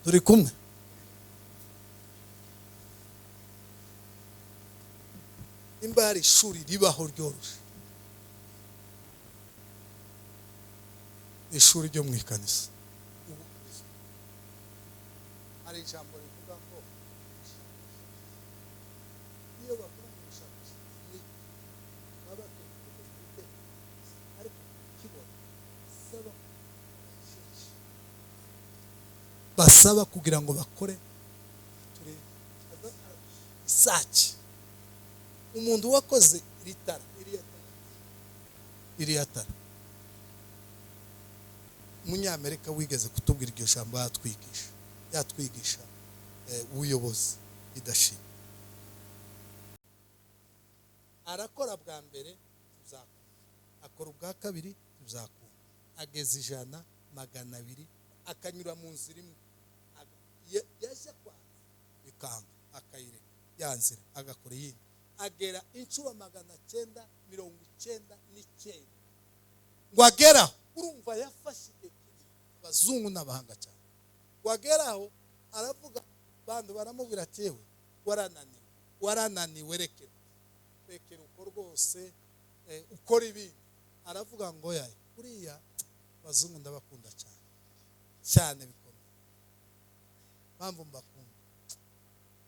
[SPEAKER 1] turi kumwe. Nimba hari ishuri ribaho ryoroshe, ishuri ryo mu ikanisa. Hari ijambo rivuga ngo iyo bakora mu bushakashatsi baba batekereza, ariko kukibona basaba kugira ngo bakore isake. Umuntu wakoze iri tara, iriya tara, umunyamerika wigeze kutubwira iryo jambo, yatwigisha ubuyobozi, leadership. Arakora bwa mbere tuzakunda, akora ubwa kabiri tuzakunda, ageza 100, 200, akanyura mu nzira imwe, yaje kwanza bikanga, akayireka ya nzira, agakora iyindi, agera inshuro 999 ngo ageraho. Urumva yafashe igihe kinini. Abazungu n'abahanga cyane. Ngo ageraho aravuga, bantu baramubwira ati yewe warananiwe, warananiwe, rekera rekera uko rwose, ukora ibindi. Aravuga ngo yaye, uriya abazungu ndabakunda cyane cyane bikomeye. Mpamvu mbakunda,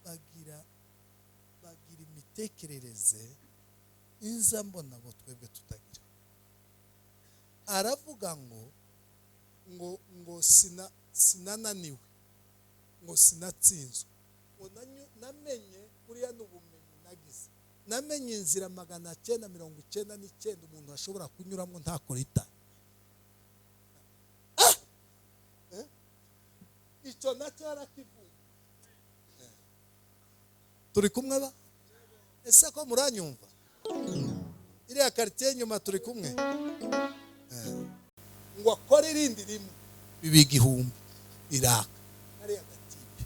[SPEAKER 1] bagira imitekerereze inza mbona bo twebwe tutagira. Aravuga ngo ngo ngo sinananiwe, ngo sinatsinzwe, ngo namenye, buriya ni ubumenyi nagize, namenye inzira 999 umuntu ashobora kunyuramo ntakore itara. Icyo nacyo yarakivuga. Turi kumwe ba? Ese ko muranyumva? Iriya quartier nyuma turi kumwe. Ngo akore irindi rimwe biba 1000 iraka. Kariya gatipe.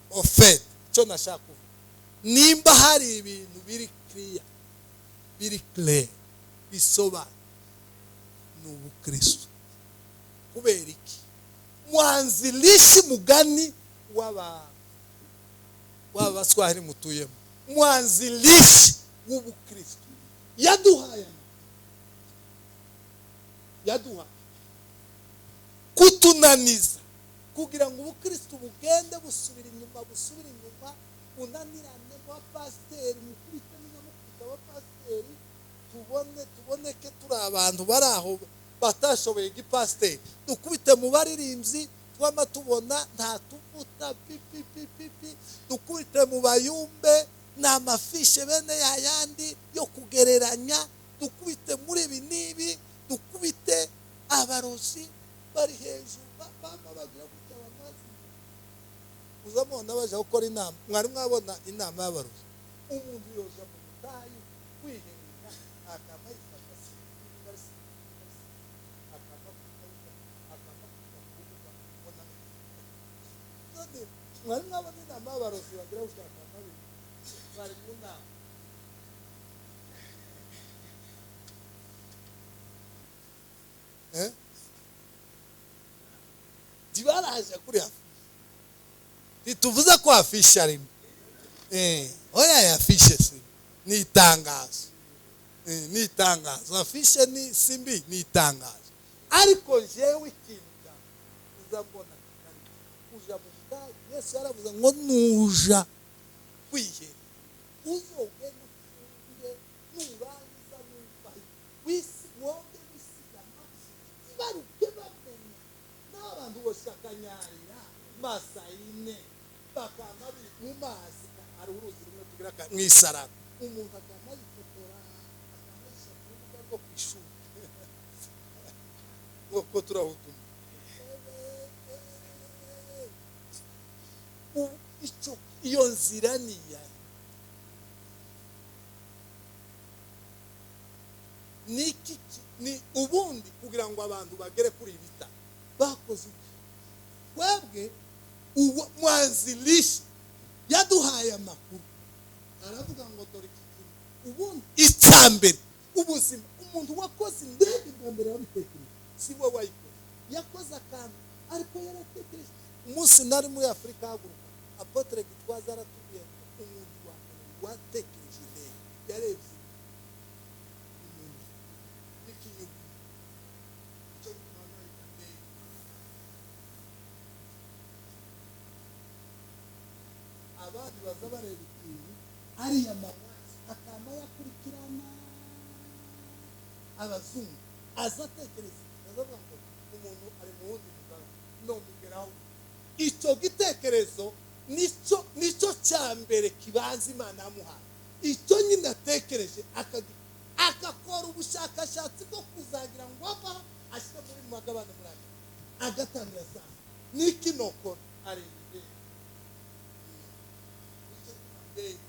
[SPEAKER 1] Ofet, icyo nashaka kuvuga, nimba hari ibintu biri clear, biri clear, bisobanuye, ni ubukristo. Kubera iki? Mwanzilishi mugani w'abaswahili mutuyemo, mwanzilishi w'ubukristo yaduhaye kutunaniza kugira ngo ubukristo bugende busubira inyuma, busubira inyuma, unanirane wa pasiteri, mukubite n'inamukubita wa pasiteri, tuboneke turi abantu bari aho batashoboye igipasiteri, dukubite mu baririmbyi twama tubona nta tuvuta pipi pipi pi, dukubite mu bayumbe ni amafishe bene yayandi yo kugereranya, dukubite muri ibi n'ibi, dukubite abarozi bari hejuru bama bagira gutya bamazi. Uzamubona baje gukora inama, mwari mwabona inama y'abarozi, umuntu yoza mu butayu kwiherera akama yifata mwari mwabona inama y'abarozi bagira gutya akama bari mu nama. Ntibaraje kuri afishe, ntituvuze ko afishe arimo, oya ya afishe si ni itangazo, ni itangazo, afishe ni simbi, ni itangazo. Ariko jewe ikintu uzabona kuja mu butayu Yesu yaravuze ngo nuja kwihera uzogenda ufunge, nurangiza nuvayo wonge wisiga baruke bamenya n'abantu boshakanyarira masayine bakama mu mazi. Hari uruzi rumwe tugira mw'isaraba, umuntu akama yifotora akama ku rubuga rwo kw'ishuri ngo turahutuma. Iyo nzira ni iyahe? Ni ubundi kugira ngo abantu bagere kuri bita bakoze twebwe. Mwanzilishi yaduhaye amakuru, aravuga ngo dore iki kintu ubundi icya mbere ubuzima. Umuntu wakoze indege bwa mbere wabitekereje si we wayikoze, yakoze akantu ariko yaratekereje. Umunsi nari muri Afurika haguruka apôtre Gitwaza aratubwiye ngo umuntu wa mbere watekereje indege yarebye umuntu n'ikinyugu cyo kumana indege. Abandi baza bareba ikintu ariya mawazi akama yakurikirana. Abazungu aza atekereza, azavuga ngo umuntu ari mu wundi mugabane nomugeraho. Icyo gitekerezo nicyo cya mbere kibanza Imana yamuhaye. Icyo nyine atekereje agakora ubushakashatsi bwo kuzagira ngo ava ashyire muri mugabane muri aya, agatangira saa niki nokora areba indege. Nicyo indege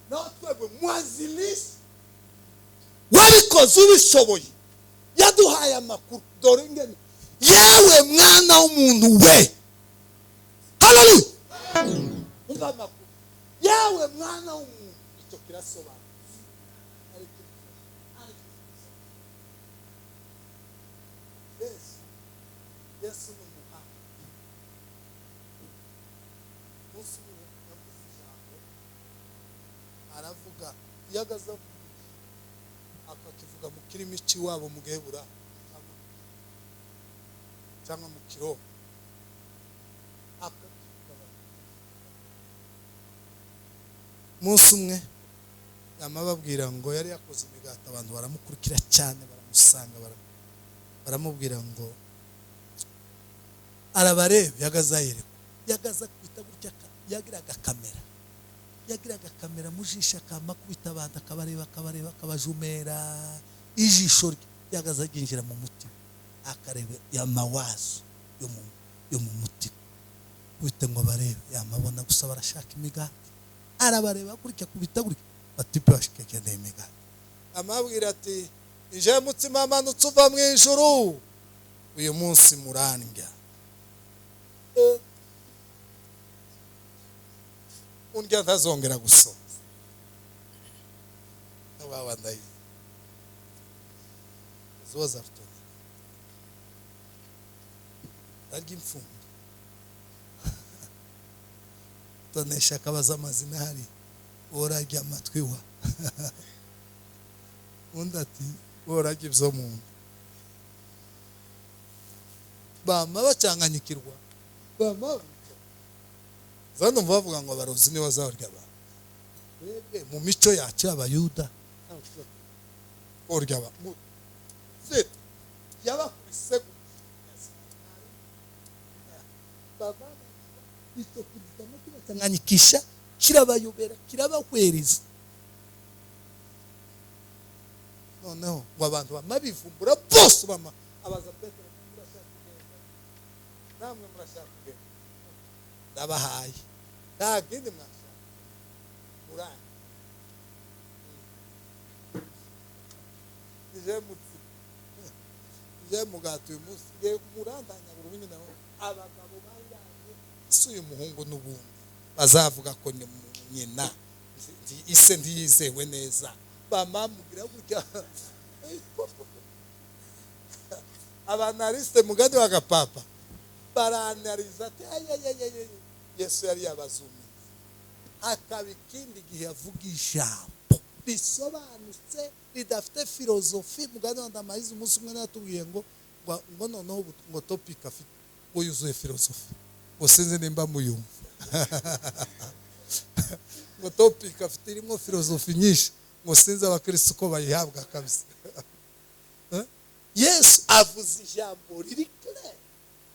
[SPEAKER 1] naho twebwe mwanzilishi wabikoze ubishoboye yaduhaye amakuru. Dore ingene yewe mwana w'umuntu we, haleluya, umva amakuru yewe mwana w'umuntu. Icyo kirasobanura Yesu ni umuhanga. Umunsi umwe yavuze ijambo, aravuga iyo agaze akakivuga mu kirimi cy'iwabo mu Gihebura cyangwa mu Kiroma, akakivuga. Umunsi umwe yamababwira ngo yari yakoze imigati, abantu baramukurikira cyane, baramusanga, baramubwira ngo arabareba. Yagaza yerekwa, yagaza kwita gutya, yagiraga kamera, yagiraga kamera mu jisho, akamakubita abantu akabareba, akabareba, akabajumera ijisho rye. Yagaza ryinjira mu mutima akareba amawazo yo mu mutima wite ngo barebe yamabona gusa barashaka imigati. Arabareba gutya, kubita gutya, batipe bashikekeneye imigati. Amabwira ati ije mutsima amanutse uva mu ijuru, uyu munsi murandya. Undya ntazongera gusoma. Baba ndayi zoza rutoni arya imfundo tonesha akabaza amazina hari worarya amatwi wa undi ati worarya ibyo mu nda. Bama bacanganyikirwa, bama zano bavuga ngo abarozi nibo bazarya abantu. Twebwe mu mico yacu y'Abayuda orya abantu yabakubise kibacanganyikisha, kirabayobera, kirabahwereza. Noneho ngo abantu bamabivumbura bose bama abaza Petero, murashaka kugenda? Namwe murashaka kugenda? Ndabahaye, nta kindi mwashaka murani nije mutsi nije mugati uyu munsi ngiye murandanyagura ubundi. Nawe abagabo bari baje si uyu muhungu n'ubundi bazavuga ko nyina ise ntiyizewe neza, bamamubwira gutya. Abanaliste mugani wa gapapa baranariza ati ayayayay. Yesu yari yabazumiye, hakaba ikindi gihe avuga ijambo. Risobanutse, ridafite filozofi. Mugani wa Ndamayizi umunsi umwe natubwiye ngo ngo noneho ngo topic afite ngo yuzuye filozofi, ngo sinzi nimba muyumva. Ngo topic afite irimo filozofi nyinshi, ngo sinzi abakristo ko bayihabwa kabisa. Yesu avuze ijambo riri clair,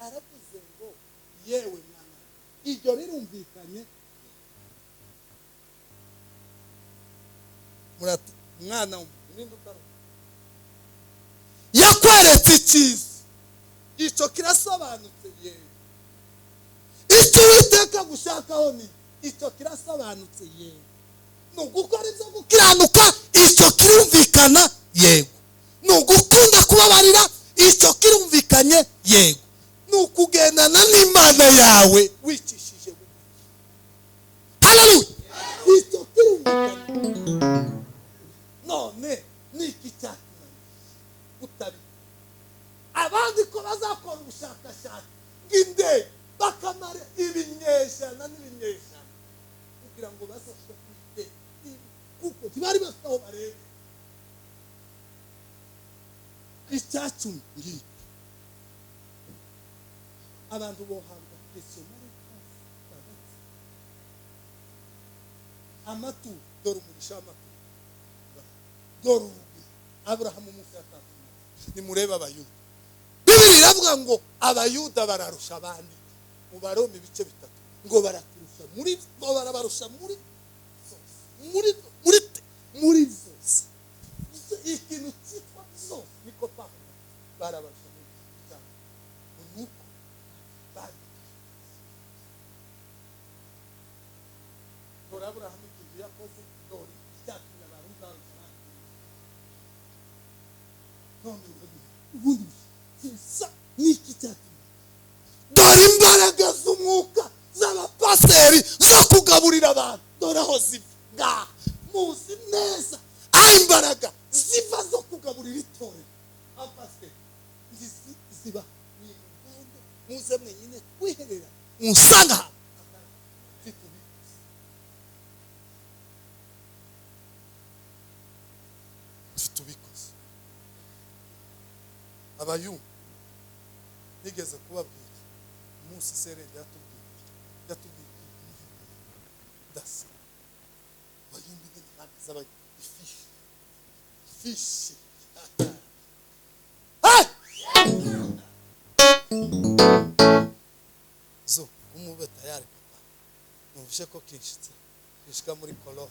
[SPEAKER 1] aravuze ngo yewe mwana, iryo rirumvikanye. Murati mwana ninde utarumva? Yakweretse icyiza, icyo kirasobanutse. Yewe icyo Uwiteka gushakaho ni icyo kirasobanutse. Yewe ni ugukora ibyo gukiranuka, icyo kirumvikana. Yego ni ugukunda kubabarira, icyo kirumvikanye. Yego ni ukugendana n'Imana yawe wicishije bugufi. Haleluya, icyo kirumvikanye. None niki cyatunaniye utabi? Abandi ko bazakora ubushakashatsi bw'indege bakamara ibinyejana n'ibinyejana kugira ngo bazashike ku ndege, kuko ntibari bafite aho bareba. Icyacumi ngiki, abantu bohabwa questionnaire amaturo. Dore umugisha w'amaturo, dore urugwiro Aburahamu umunsi yatanze. Nimurebe Abayuda, Bibiliya iravuga ngo Abayuda bararusha abandi mu Baroma ibice 3, ngo baraturusha muri, ngo barabarusha muri muri muri muri zose. Ikintu cyitwa zose niko Pawulo barabarusha muri cyane, nuko bari. Dore Aburahamu ikintu yakoze, dore icyatumye abantu barusha abandi. None ubundi sisa niki cyatumye? Dore imbaraga z'umwuka z'abapasiteri zo kugaburira abantu, dore aho ziva. Ngaha muzi neza aho imbaraga ziva zo kugaburira itorero. Abapasiteri ziba nimugende muze mwenyine twiherera musanga ahantu tubikoze. Abayumva nigeze kubabwira umunsi sereri yatubwiye dasa abayumva ingene bameze, ifishi ifishi. Zo umube tayari papa, numvise ko kinshitse kishika muri kolo.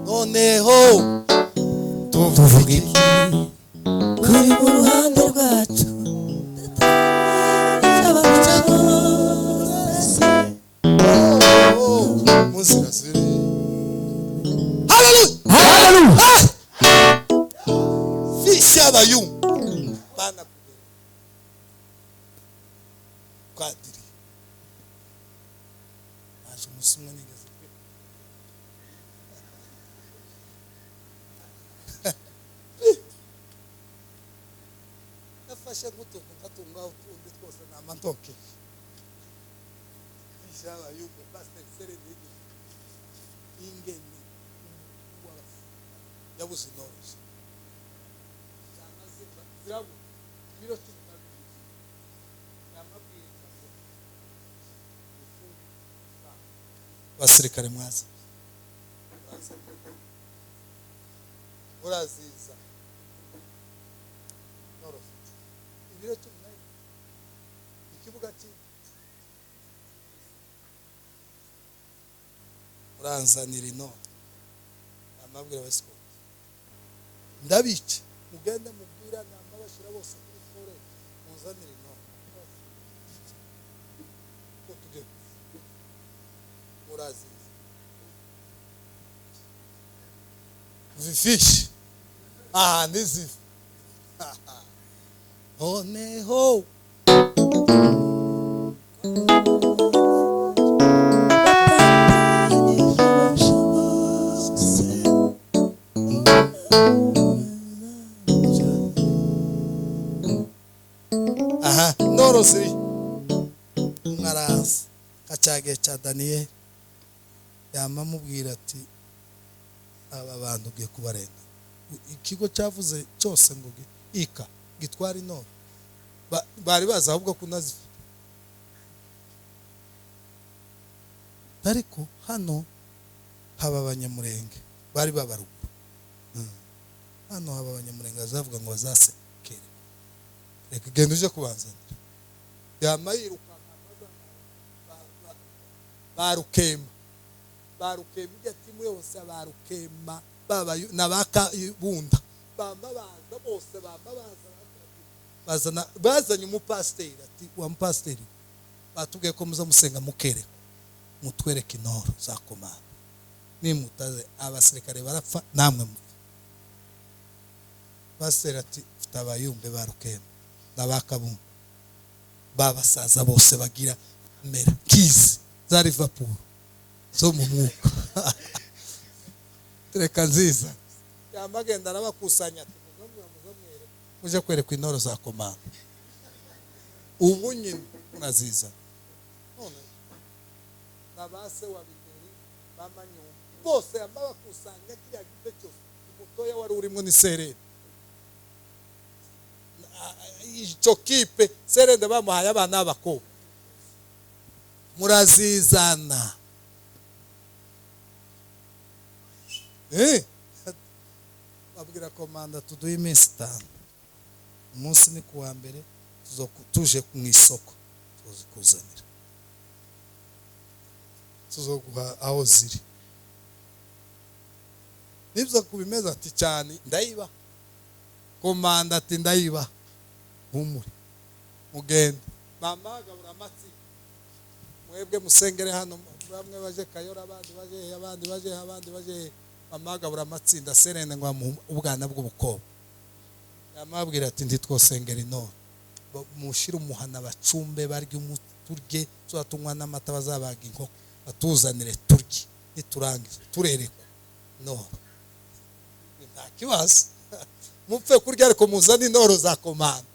[SPEAKER 1] Noneho tuvuga iki
[SPEAKER 3] kuri mu ruhande rwacu?
[SPEAKER 1] Muzira ziri. Haleluya, haleluya. Fishi abayumva bana kugera kwadiri naje umunsi umwe nigeze nafashe nk'utuntu nkatunga utundi twose namantoke. Fishi abayumva pastor Sereni ingene yabuze inoroshye zirabura ibiro 12 yamabwiriza ngo basirikare mwaza muraziza noroshye ibiro 12 ikibuga cy'inka muranzanira inoro. Amabwira abasikoti ndabica, mugende mubwira namabashira bose kuri fore muzanire inoro ko tuge muraziza vifishi niziva. Noneho Cya gihe cya Daniyeli yamamubwira ati aba bantu ugiye kubarenga. Ikigo cyavuze cyose ngo ika gitwara intore, bari bazi ahubwo kunazifite. Ariko hano haba abanyamurenge bari babaruguru. Hano haba abanyamurenge bazavuga ngo bazasekere, reka genda uje kubanzanira. Yamayiruka barukema barukema ijya timu yose barukema baba nabakabunda bamba baza bose bamba baza bazana bazanye umupasiteri ati wa mupasiteri batubwiye ko muza musenga mukereka mutwereke intoro za komanda, nimutaze abasirikare barapfa namwe mupfa. Pasiteri ati mfite abayumbe barukema nabakabunda babasaza bose bagira mera kizi za Liverpool zo mu mwuka reka nziza. Yamagenda arabakusanya ati muzamwere muje kwerekwa intoro za komanda, ubu nyine muraziza. None nabase wa bigeri bamanyumba bose abakusanya kiriya gipe cyose, umutoya wari urimo ni Serende. Icyo kipe Serende bamuhaye abana b'abakobwa, murazizana. Babwira komanda tuduhe iminsi 5, umunsi ni kuwa mbere tuje mu isoko tuzikuzanira, tuzoguha aho ziri. Nibyo kubimeza ati cyane ndayiba. Komanda ati ndayiba, humure mugende. Mama gabura amatsi mwebwe musengere hano, bamwe baje Kayora, abandi baje abandi baje abandi baje. Mama gabura amatsinda Serende ngo amuhe ubwana bw'ubukobwa. Yamabwira ati ntitwosengera intore, mushire umuhana bacumbe barye umuturye, tuzatunywa n'amata bazabaga inkoko batuzanire turye, niturangiza turerekwa intore. Nta kibazo mupfe kurya ariko muzane intoro za komanda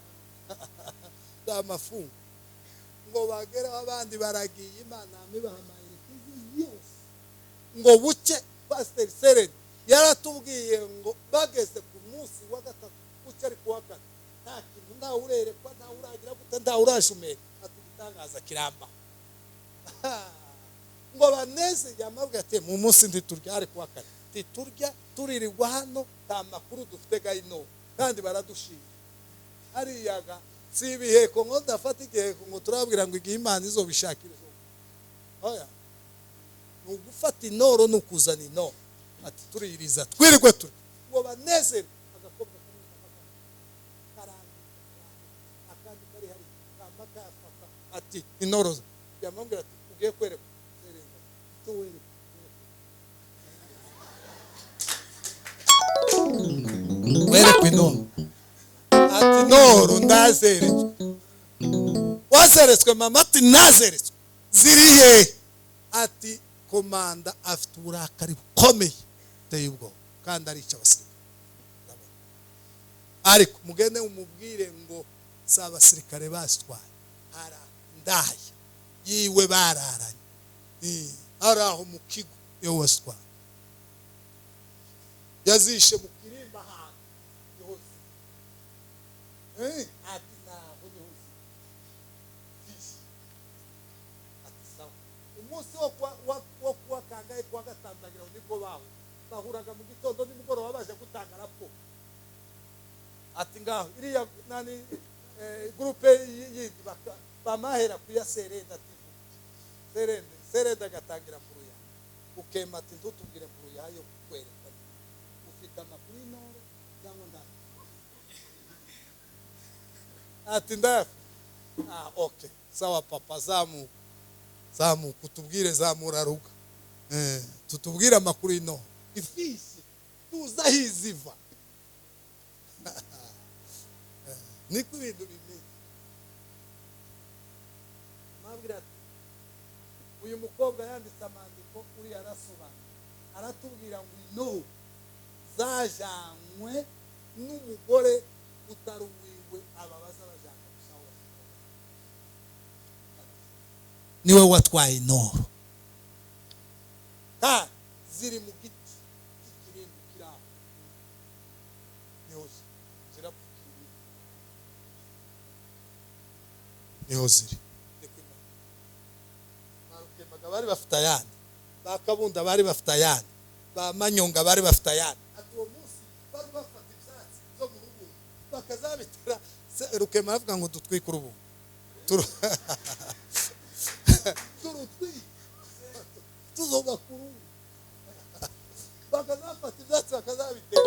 [SPEAKER 1] z'amafungo. Ngo bageraho abandi baragiye, Imana mibahamayire yose ngo buke. Pasiteri Serende yaratubwiye ngo bageze ku munsi wa gatatu buke ari kuwa kane, nta kintu, nta urerekwa, nta uragira gute, nta urashumera, ati igitangaza kiramba. Ngo baneze yamabwira ati mu munsi ntiturya ari kuwa kane, titurya turirirwa hano, nta makuru dufite gayino kandi baradushima. Hariyaga si ibiheko ngo ndafata igiheko ngo turabwira ngo igihe Imana izobishakira. Oya, ni ugufata intoro ni ukuzana intoro. Ati tuririza twirirwe turi ngo banezere. Agakobwa kamwe karandika akandi kari hari kama kafata ati intoro yamubwira ati ugiye kwerekwa Serenga icyo werekwa werekwa intoro. Ati intoro ndazeretswe. Wazeretswe mama? Ati nazeretswe. Ziri he? Ati komanda afite uburakari bukomeye buteye ubwoba kandi arica abasirikare. Ariko mugende umubwire ngo si abasirikare basitwaye, hari ndaya yiwe bararanye ari aho mu kigo iyo wasitwaye yazishe mu kirimba ahantu niho ziri. Ati naho niho ziri. Ati sawa. Umunsi wo kuwa kangahe kuwa gatanu nibwo baho bahuraga mu gitondo nimugoroba baje gutanga raporo. Ati ngaho iriya nani groupe yindi bamahera kuya Serende ati Serende Serende agatangira mpuruya ukema ati ntutubwire mpuruya yo kukwereka ufite amakuru y'intore cyangwa ndani. Ati ndafi. Ah, okay sawa papa, zamuka zamuka utubwire, zamura ruga tutubwire amakuru y'intore ifisi tuza hiziva. Niko ibintu bimeze. Mabwira ati uyu mukobwa yanditse amandiko uri arasobanura aratubwira ngo ino zajanywe n'umugore utari uwiwe, ababaza bajana gusa. Niwe watwaye intoro. Kandi ziri mu giti cy'ikirindi kiri aho, niho zirapfukiriye, niho ziri. Ba bari bafite ayandi, ba Kabunda bari bafite ayandi, ba Manyonga bari bafite ayandi. Ati uwo munsi bari bafata ibyatsi byo mu rubungo bakazabitera. Rukema aravuga ngo dutwike urubungo, turutwike tuzoga ku rubu. Bakazafata ibyatsi bakazabitera.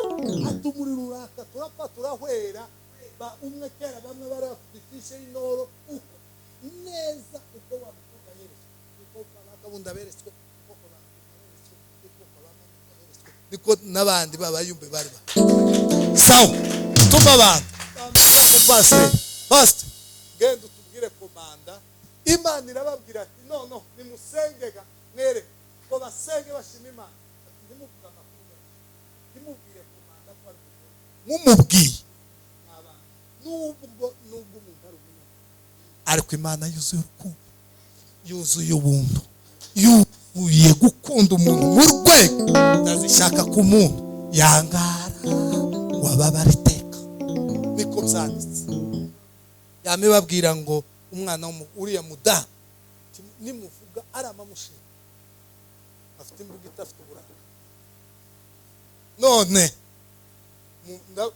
[SPEAKER 1] Ati umuriro uraka, turapfa, turahwera. Umwe kera bamwe bari bafite ifishe y'intoro uko neza uko wa mukobwa yeretswe, niko Kabunda beretswe, niko beretswe, niko beretswe, niko n'abandi babayumbe bari ba sawa. Tuma abantu pastor, pastor genda utubwire komanda. Imana irababwira ati nono nimusengega mwere ngo basenge bashima Imana. Ati ntimuvuge amakuru menshi, ntimubwire komanda ko ari umugore, mumubwiye nubwo umuntu ari umunyabyaha, ariko Imana yuzuye urukundo, yuzuye ubuntu, yuzuye gukunda umuntu mu rwego ndazishaka ku muntu yangara ngo ababare iteka. Niko byanditse. Yamibabwira ngo umwana uriya mudamu nimuvuga aramamushima, afite imbuga idafite uburanga. None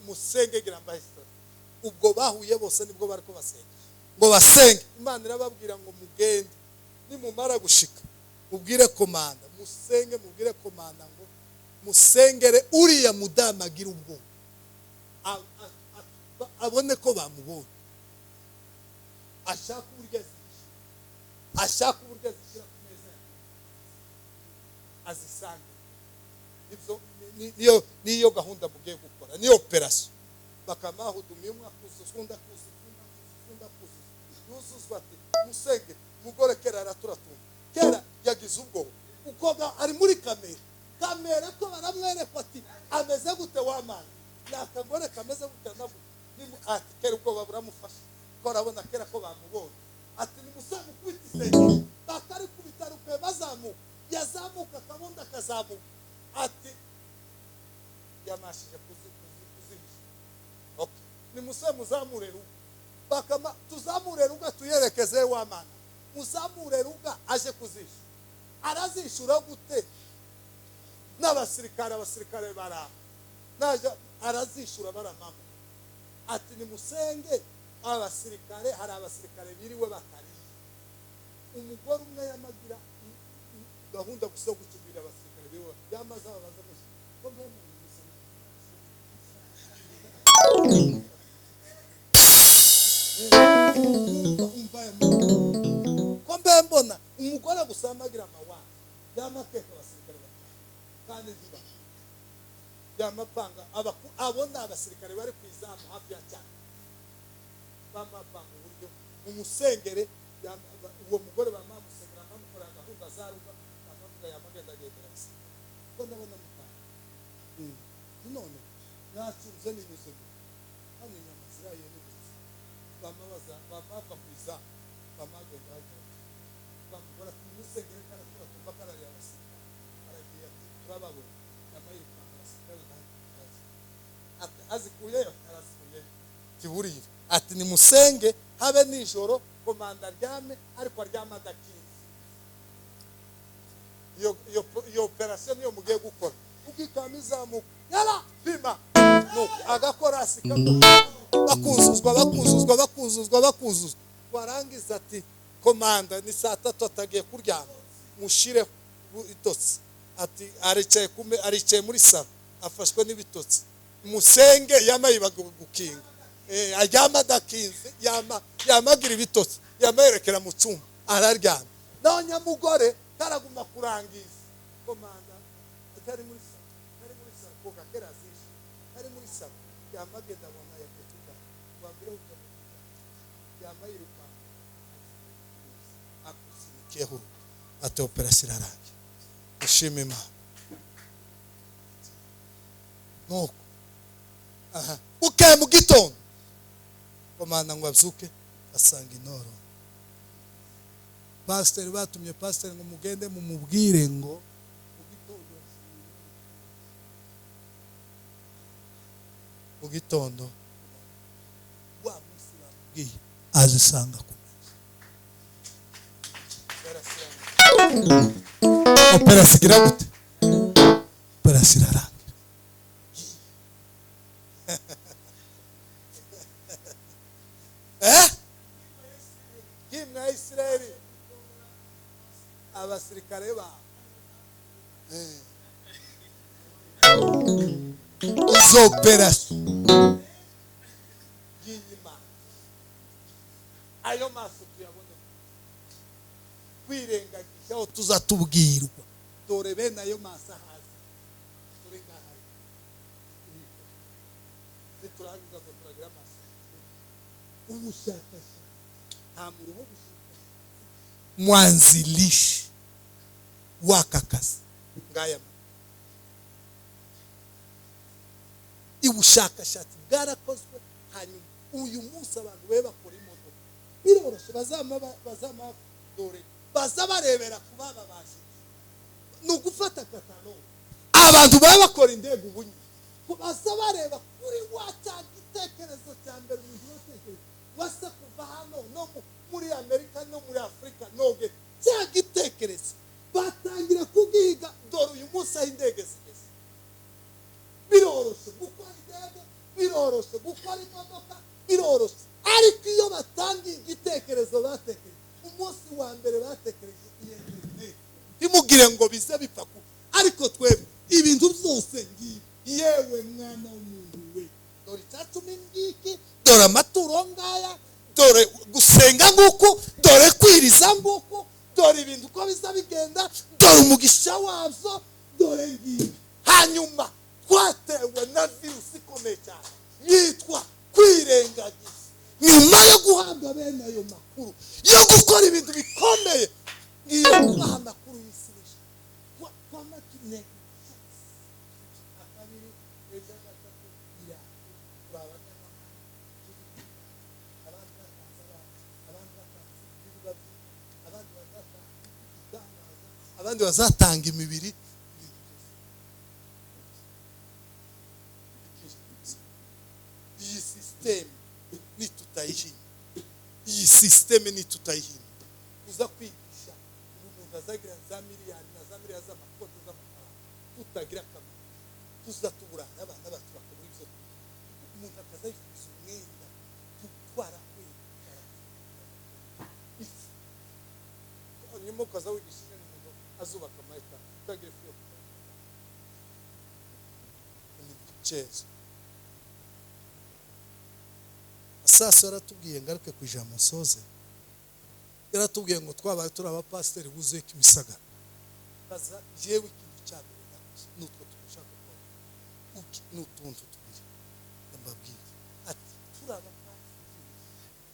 [SPEAKER 1] musenge gira mbahise. Ubwo bahuye bose nibwo bariko basenga ngo basenge. Imana irababwira ngo mugende, nimumara gushika mubwire komanda, musenge mubwire komanda ngo musengere uriya mudamu agira ubwoba, abone ko bamubonye, ashaka uburyo azishyira, ashaka uburyo azishyira ku meza azisange. Ibyo niyo gahunda mugiye gukora, niyo operation. Bakamahudumiye umwe akuzuza, undi akuzuza, undi akuzuza, undi akuzuza, yuzuzwa. Ati musenge mugore kera araturatunga, kera yagize ubwoba uko ari muri kamera, kamera ko baramwereka ati ameze gute wamana, ni akagore kameze gute nabwo. Ati kera ubwoba buramufasha ko arabona kera ko bamubonye. Ati nimusenge ukubita isenge, bakarikubita rukwe bazamuka, yazamuka akabunda akazamuka. Ati yamashije kuzihisha. Okay, nimuse muzamure ruga, bakama tuzamure ruga tuyerekeze wamana, muzamure ruga aje kuzisha. Arazishura gute? N'abasirikare, abasirikare bara naje arazishura baramama. Ati nimusenge abasirikare, hari abasirikare biriwe batariye. Umugore umwe yamagira gahunda gusa gucubira abasirikare biriwe yamaze ababaza ko mbe ko mbe mbona umugore gusa amagira amawa yamateka abasirikare batariye kandi ntiba yamapanga abona abasirikare bari ku izamu hafi ya cyane bamapanga uburyo umusengere. Uwo mugore bamamusengera bamukora gahunda za ruga, bamavuga yamagenda agendera abasirikare ko ndabona mutanga none nacuruze ninyuze hano inyama ziraye n'ibiti. Bamabaza bamava ku izamu bamagenda bagenda bamukora umusengere karatura tumva karariye abasirikare aragiye ati turababona yamayirukanga abasirikare ati azikuyeyo arazikuyeyo tiburire. Ati nimusenge habe nijoro komanda aryame, ariko aryama adakinze. Iyo operation niyo mugiye gukora, ukikama izamuka yara pima nuko agakora asika bakuzuzwa bakuzuzwa bakuzuzwa bakuzuzwa. Warangiza ati komanda ni saa tatu atagiye kuryama, mushire itotsi. Ati aricaye muri salo afashwe n'ibitotsi, musenge yamayibaga gukinga aryama adakinze, yamagira ibitotsi, yamayerekera mu cyumba araryama. Naho nyamugore karaguma kurangiza komanda atari muri salo, atari muri salo kuko kera azishe ari muri salo, yamagenda abona yakutuka wabwira uko yamayiruka akusinikiyeho. Ati operation irarangiye, ushima Imana. Nuko aha uke mu gitondo komanda ngo abyuke asanga intoro Pasiteri batumye pasiteri ngo mugende mumubwire ngo mu gitondo wa munsi bamubwiye azisanga ku meza. Operasiyo igira gute? Operasiyo irarangira. Kimwe ya Isirayeli abasirikare ba izo operasiyo y'Imana, ayo maso tuyabone kwirengagiza aho tuzatubwirwa. Dore bene ayo maso ahaza, dore ngaha niturangiza ngo turagira amaso. Ubushakashatsi nta muruho gushakashatsi, mwanzilishi w'aka kazi ngaya. Ubushakashatsi bwarakozwe. Hanyuma uyu munsi abantu be bakora imodoka biroroshye, bazama dore baza barebera ku baba baje, ni ugufata kataloge. Abantu baba bakora indege ubu baza bareba kuri wa cya gitekerezo cya mbere umuntu watekereje wasa kuva hano no muri Amerika no muri Afurika noge cya gitekerezo batangira kugiga. Dore uyu munsi aho indege zigeze, biroroshye gukora indege, biroroshye gukora imodoka, biroroshye. Ariko iyo batangiye igitekerezo batekereje umunsi wa mbere batekereje iyo interineti, ntimugire ngo bize bipfa kuba. Ariko twebwe ibintu byose ngibi, yewe mwana w'umuntu we, dore icyacumi ngiki, dore amaturo ngaya, dore gusenga nguku, dore kwiriza nguku, dore ibintu uko biza bigenda, dore umugisha wabyo, dore ngibi. Hanyuma twatewe na virusi ikomeye cyane yitwa kwirengagiza. Nyuma yo guhabwa bene ayo makuru yo gukora ibintu bikomeye, ngiye kubaha amakuru y'isi abandi bazatanga imibiri. Iyi system nitutayihina, iyi system nitutayihina, uza kwigisha umuntu azagira za miliyari na za miliyari z'amakote z'amafaranga tutagira akamaro, tuzatuburana abana bacu bakabura ibyo kurya, umuntu akazayifuza umwenda tutwara ifu, hanyuma ukaza wigisha umuntu azubaka amayeta utagira ifu yo kurya. Ni michezo. Sasa yaratubwiye, ngaruke ku ijambo nsoze, yaratubwiye ngo twabaye turi abapasiteri buzuye Kimisagara. Baza jewe ikintu cya mbere nakoze nutwo tugushaka gukora n'utuntu tubiri ndababwira ati turi abapasiteri.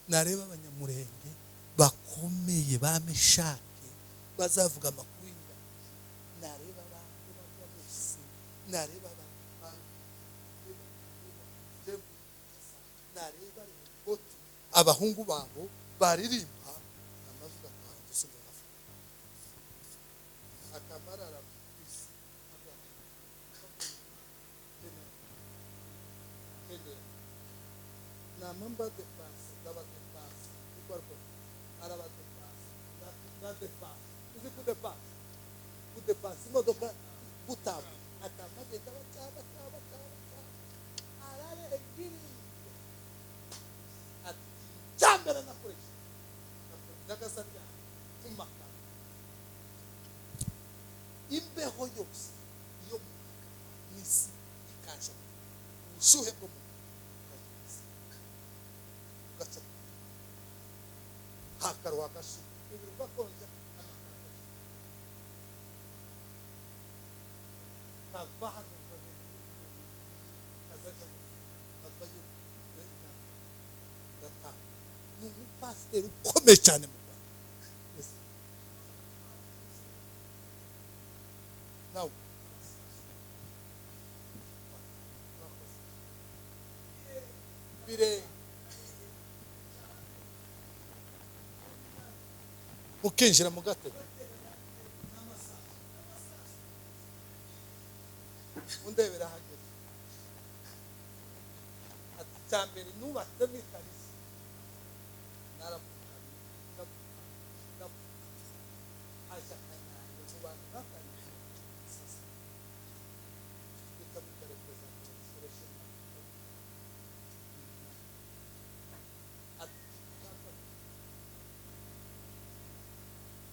[SPEAKER 1] Nareba abanyamurenge bakomeye ba Meshake bazavuga amakuru y'ingabo, nareba abantu bajya bose, nareba nareba abahungu babo baririmba amavuga akamarara kwisi namamba de passe daba de passe corpo araba de passe na de passe uzi ku de passe ku de passe imodoka gutaba akamagenda bacaba bacaba bacaba arare egiri ati cyambere nakoresha nagasabya kumaka imbeho yose iyo nisi ikaje ubushuhe bwo mu gaca hakarwa gashu ibiruka konja kava hano kazaja kavayo gata ni umupasiteri ukomeye cyane mu Rwanda. Nawe bire Mukinjira mu gatebe undebera hageze. Ati cyambere nubatse mu ikanisa narapfukamye aja kanyange mu bantu batangiye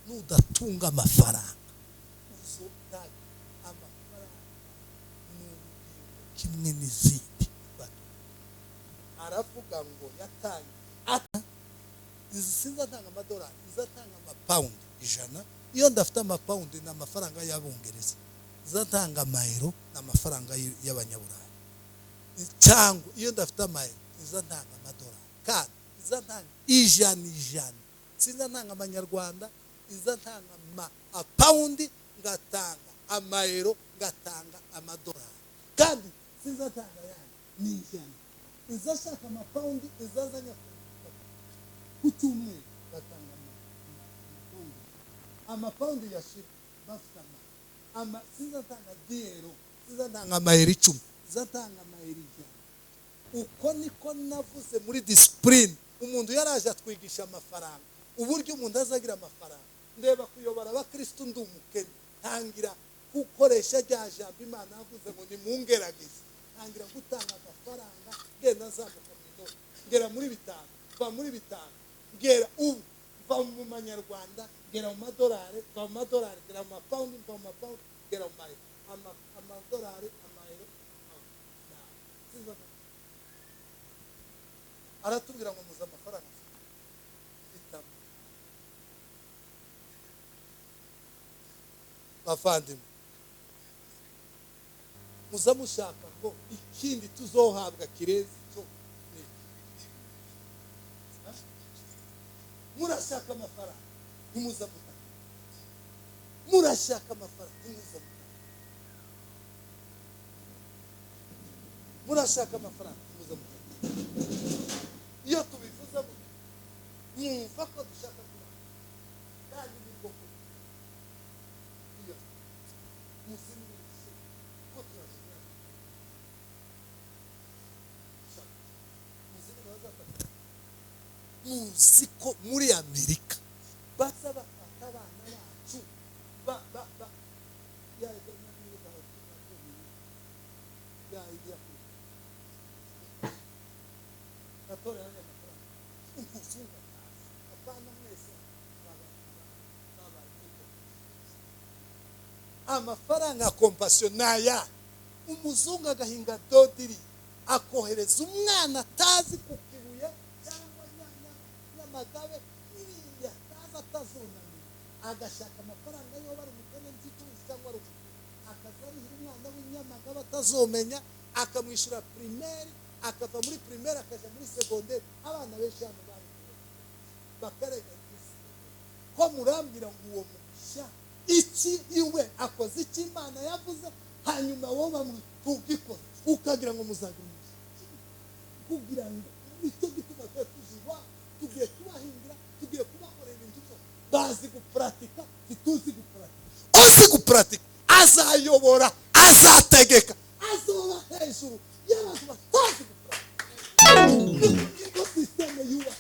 [SPEAKER 1] nudatunga amafaranga uzotaga amafaranga n'ubugingo kimwe n'izindi. Aravuga ngo yatangiye sinzatanga amadolari, nzatanga amapawundi 100. Iyo ndafite amapawundi ni amafaranga y'abongereza, nzatanga amayero ni amafaranga y'abanyaburayi, cyangwa iyo ndafite amayero nzatanga amadolari, kandi nzatanga 100, sinzatanga amanyarwanda, nzatanga amapawundi, ngatanga amayero, ngatanga amadolari, kandi sinzatanga yandi ni 100. Nzashaka amapawundi nzazanya ku cyumweru batanga amapawundi yashira bafite ama sinzatanga diyero, sinzatanga amayero 10, sinzatanga amayero 100. Uko niko navuze muri discipline. Umuntu yaraje atwigisha amafaranga, uburyo umuntu azagira amafaranga. Ndeba kuyobora abakristo ndi umukene, ntangira gukoresha rya jambo Imana yavuze ngo nimungerageze, ntangira gutanga amafaranga, ngenda nzamuka mu inoti, ngera muri 5, va muri 5, ngera ubu va mu manyarwanda, ngera mu madolari, va mu madolari, ngera mu mapawundi, va mu mapawundi, ngera mu mayero, amadolari, amayero. Aratubwira ngo muze amafaranga bitamo. Bavandimwe, muza mushaka ngo ikindi tuzohabwa kirezi cyo murashaka amafaranga ntimuza mutanga, murashaka amafaranga ntimuza mutanga, murashaka amafaranga ntimuza mutanga. Iyo tubivuze mwumva ko dushaka kubaho, kandi nibwo iyo muzi ko turashaka muzi ko muri Amerika baza bafata abana bacu ba ba ba ya ya amafaranga compassion naya. Umuzungu agahinga dodiri akohereza umwana atazi ku Kibuye cyangwa Nyamagabe iriya atazi atazunamira, agashaka amafaranga yo bari umukene nzituzi cyangwa ari akazarihira umwana w'inyamagabe atazomenya, akamwishyura primaire, akava muri primaire akaja muri secondaire. Abana benshi hano bari bakarega ko murambwira ngo uwo mugisha iki iwe akoze iki Imana yavuze, hanyuma wowe bamutugikoze ukagira ngo muzagira umugisha, kugira ngo nicyo gituma tuziwa tugiye kubahingira, tugiye kubakorera ibintu byose bazi guparatika, ntituzi guparatika. Uzi guparatika azayobora, azategeka, azoba hejuru y'abantu batazi guparatika. Niko systeme yuba,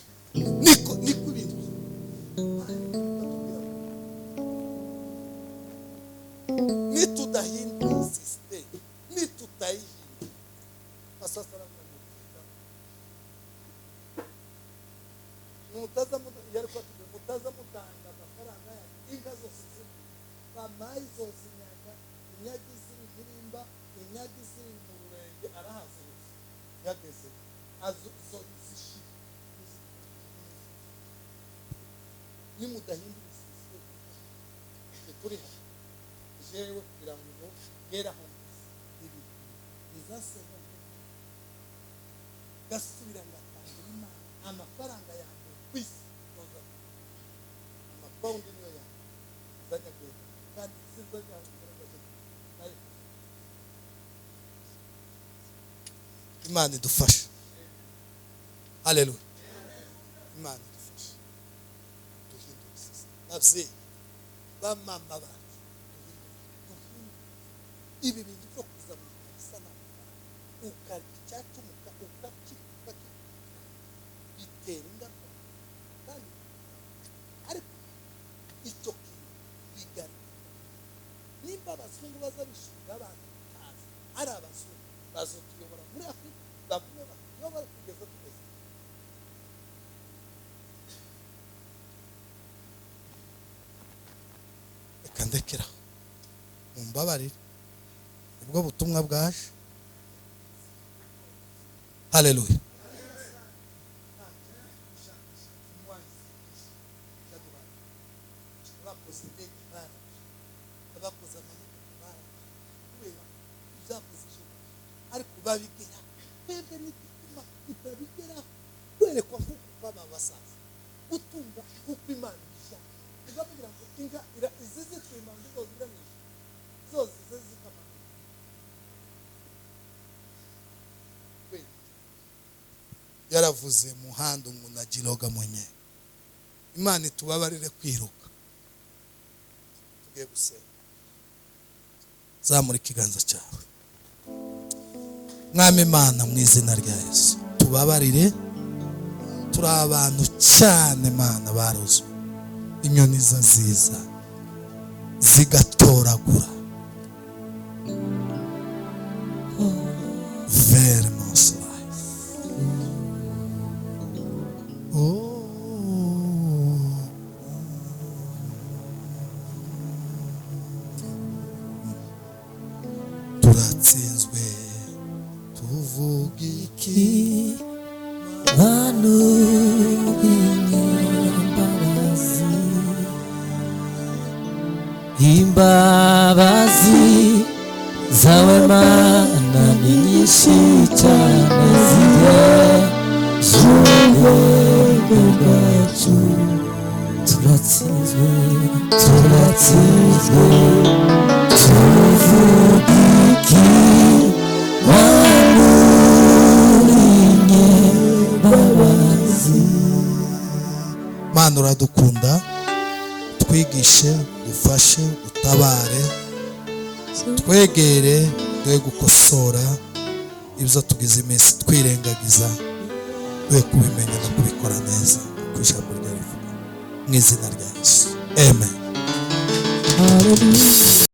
[SPEAKER 1] niko ibintu. Nitudahindura systeme, nitutayihindura asasara mutaza mutanga amafaranga yanyu, inka zose bamayi zozinyaga, inyagi ziri Nkirimba, inyagi ziri mu Rurenge, arahazi yageze azozishira. Nimudahindura systeme turi hano jewe kugira ngo ngera aho ibi bizasema gasubira ngatanga Imana amafaranga yanjye kwisi amapawundi niyo yanjye nzajya kugenda, kandi sinzajya kugenda. Imana idufashe. Haleluya. Imana idufashe duhindure system. Babyeyi, bamama bacu, ibi bintu byo kuza mu kanisa n'amafaranga, ukarya icyacumuka, ukakika, bitera ingaruka. Kandi ariko icyo kintu bigaragara, nimba abazungu baza bishyurira abana batazi, ari abazungu bazotuyobora muri Afurika, bagume batuyobora kugeza tugeze. Reka ndekera, mumbabarire, ubwo butumwa bwaje. Haleluya. Abakoze indege baraje, abakoze amamodoka baraje, kubera ibyakoze ijoro, ariko babigera twebwe n'igituma tutabigeraho. Kwerekwa nk'uko kw'aba basaza, gutunga uko Imana ibishaka, biba ngo inka izi zitwima ngo zose mu ijuru, zose zize zikamanuka. Yaravuze muhanda umuntu agiroga mwenyewe. Imana itubabarire kwiruka. Tugiye gusenga. Zamura ikiganza cyawe. Mwami Imana, mu izina rya Yesu, tubabarire. Turi abantu cyane Mana barozwe, inyoni ziza zigatoragura. Vermos life. Oh. Turatsinzwe, tuvuga iki?
[SPEAKER 3] Bantu b'imbabazi, imbabazi zawe Mana ni nyinshi cyane, zirenze ubwenge bwacu. Turatsinzwe, turatsinzwe, tuvuga iki? Bantu b'imbabazi.
[SPEAKER 1] Mana uradukunda, twigishe, dufashe, utabare, twegere, duhe gukosora ibyo tugize iminsi twirengagiza, duhe kubimenya no kubikora neza kuko ijambo ryawe rivuga. Mu izina rya Yesu, amen.
[SPEAKER 3] Hallelujah.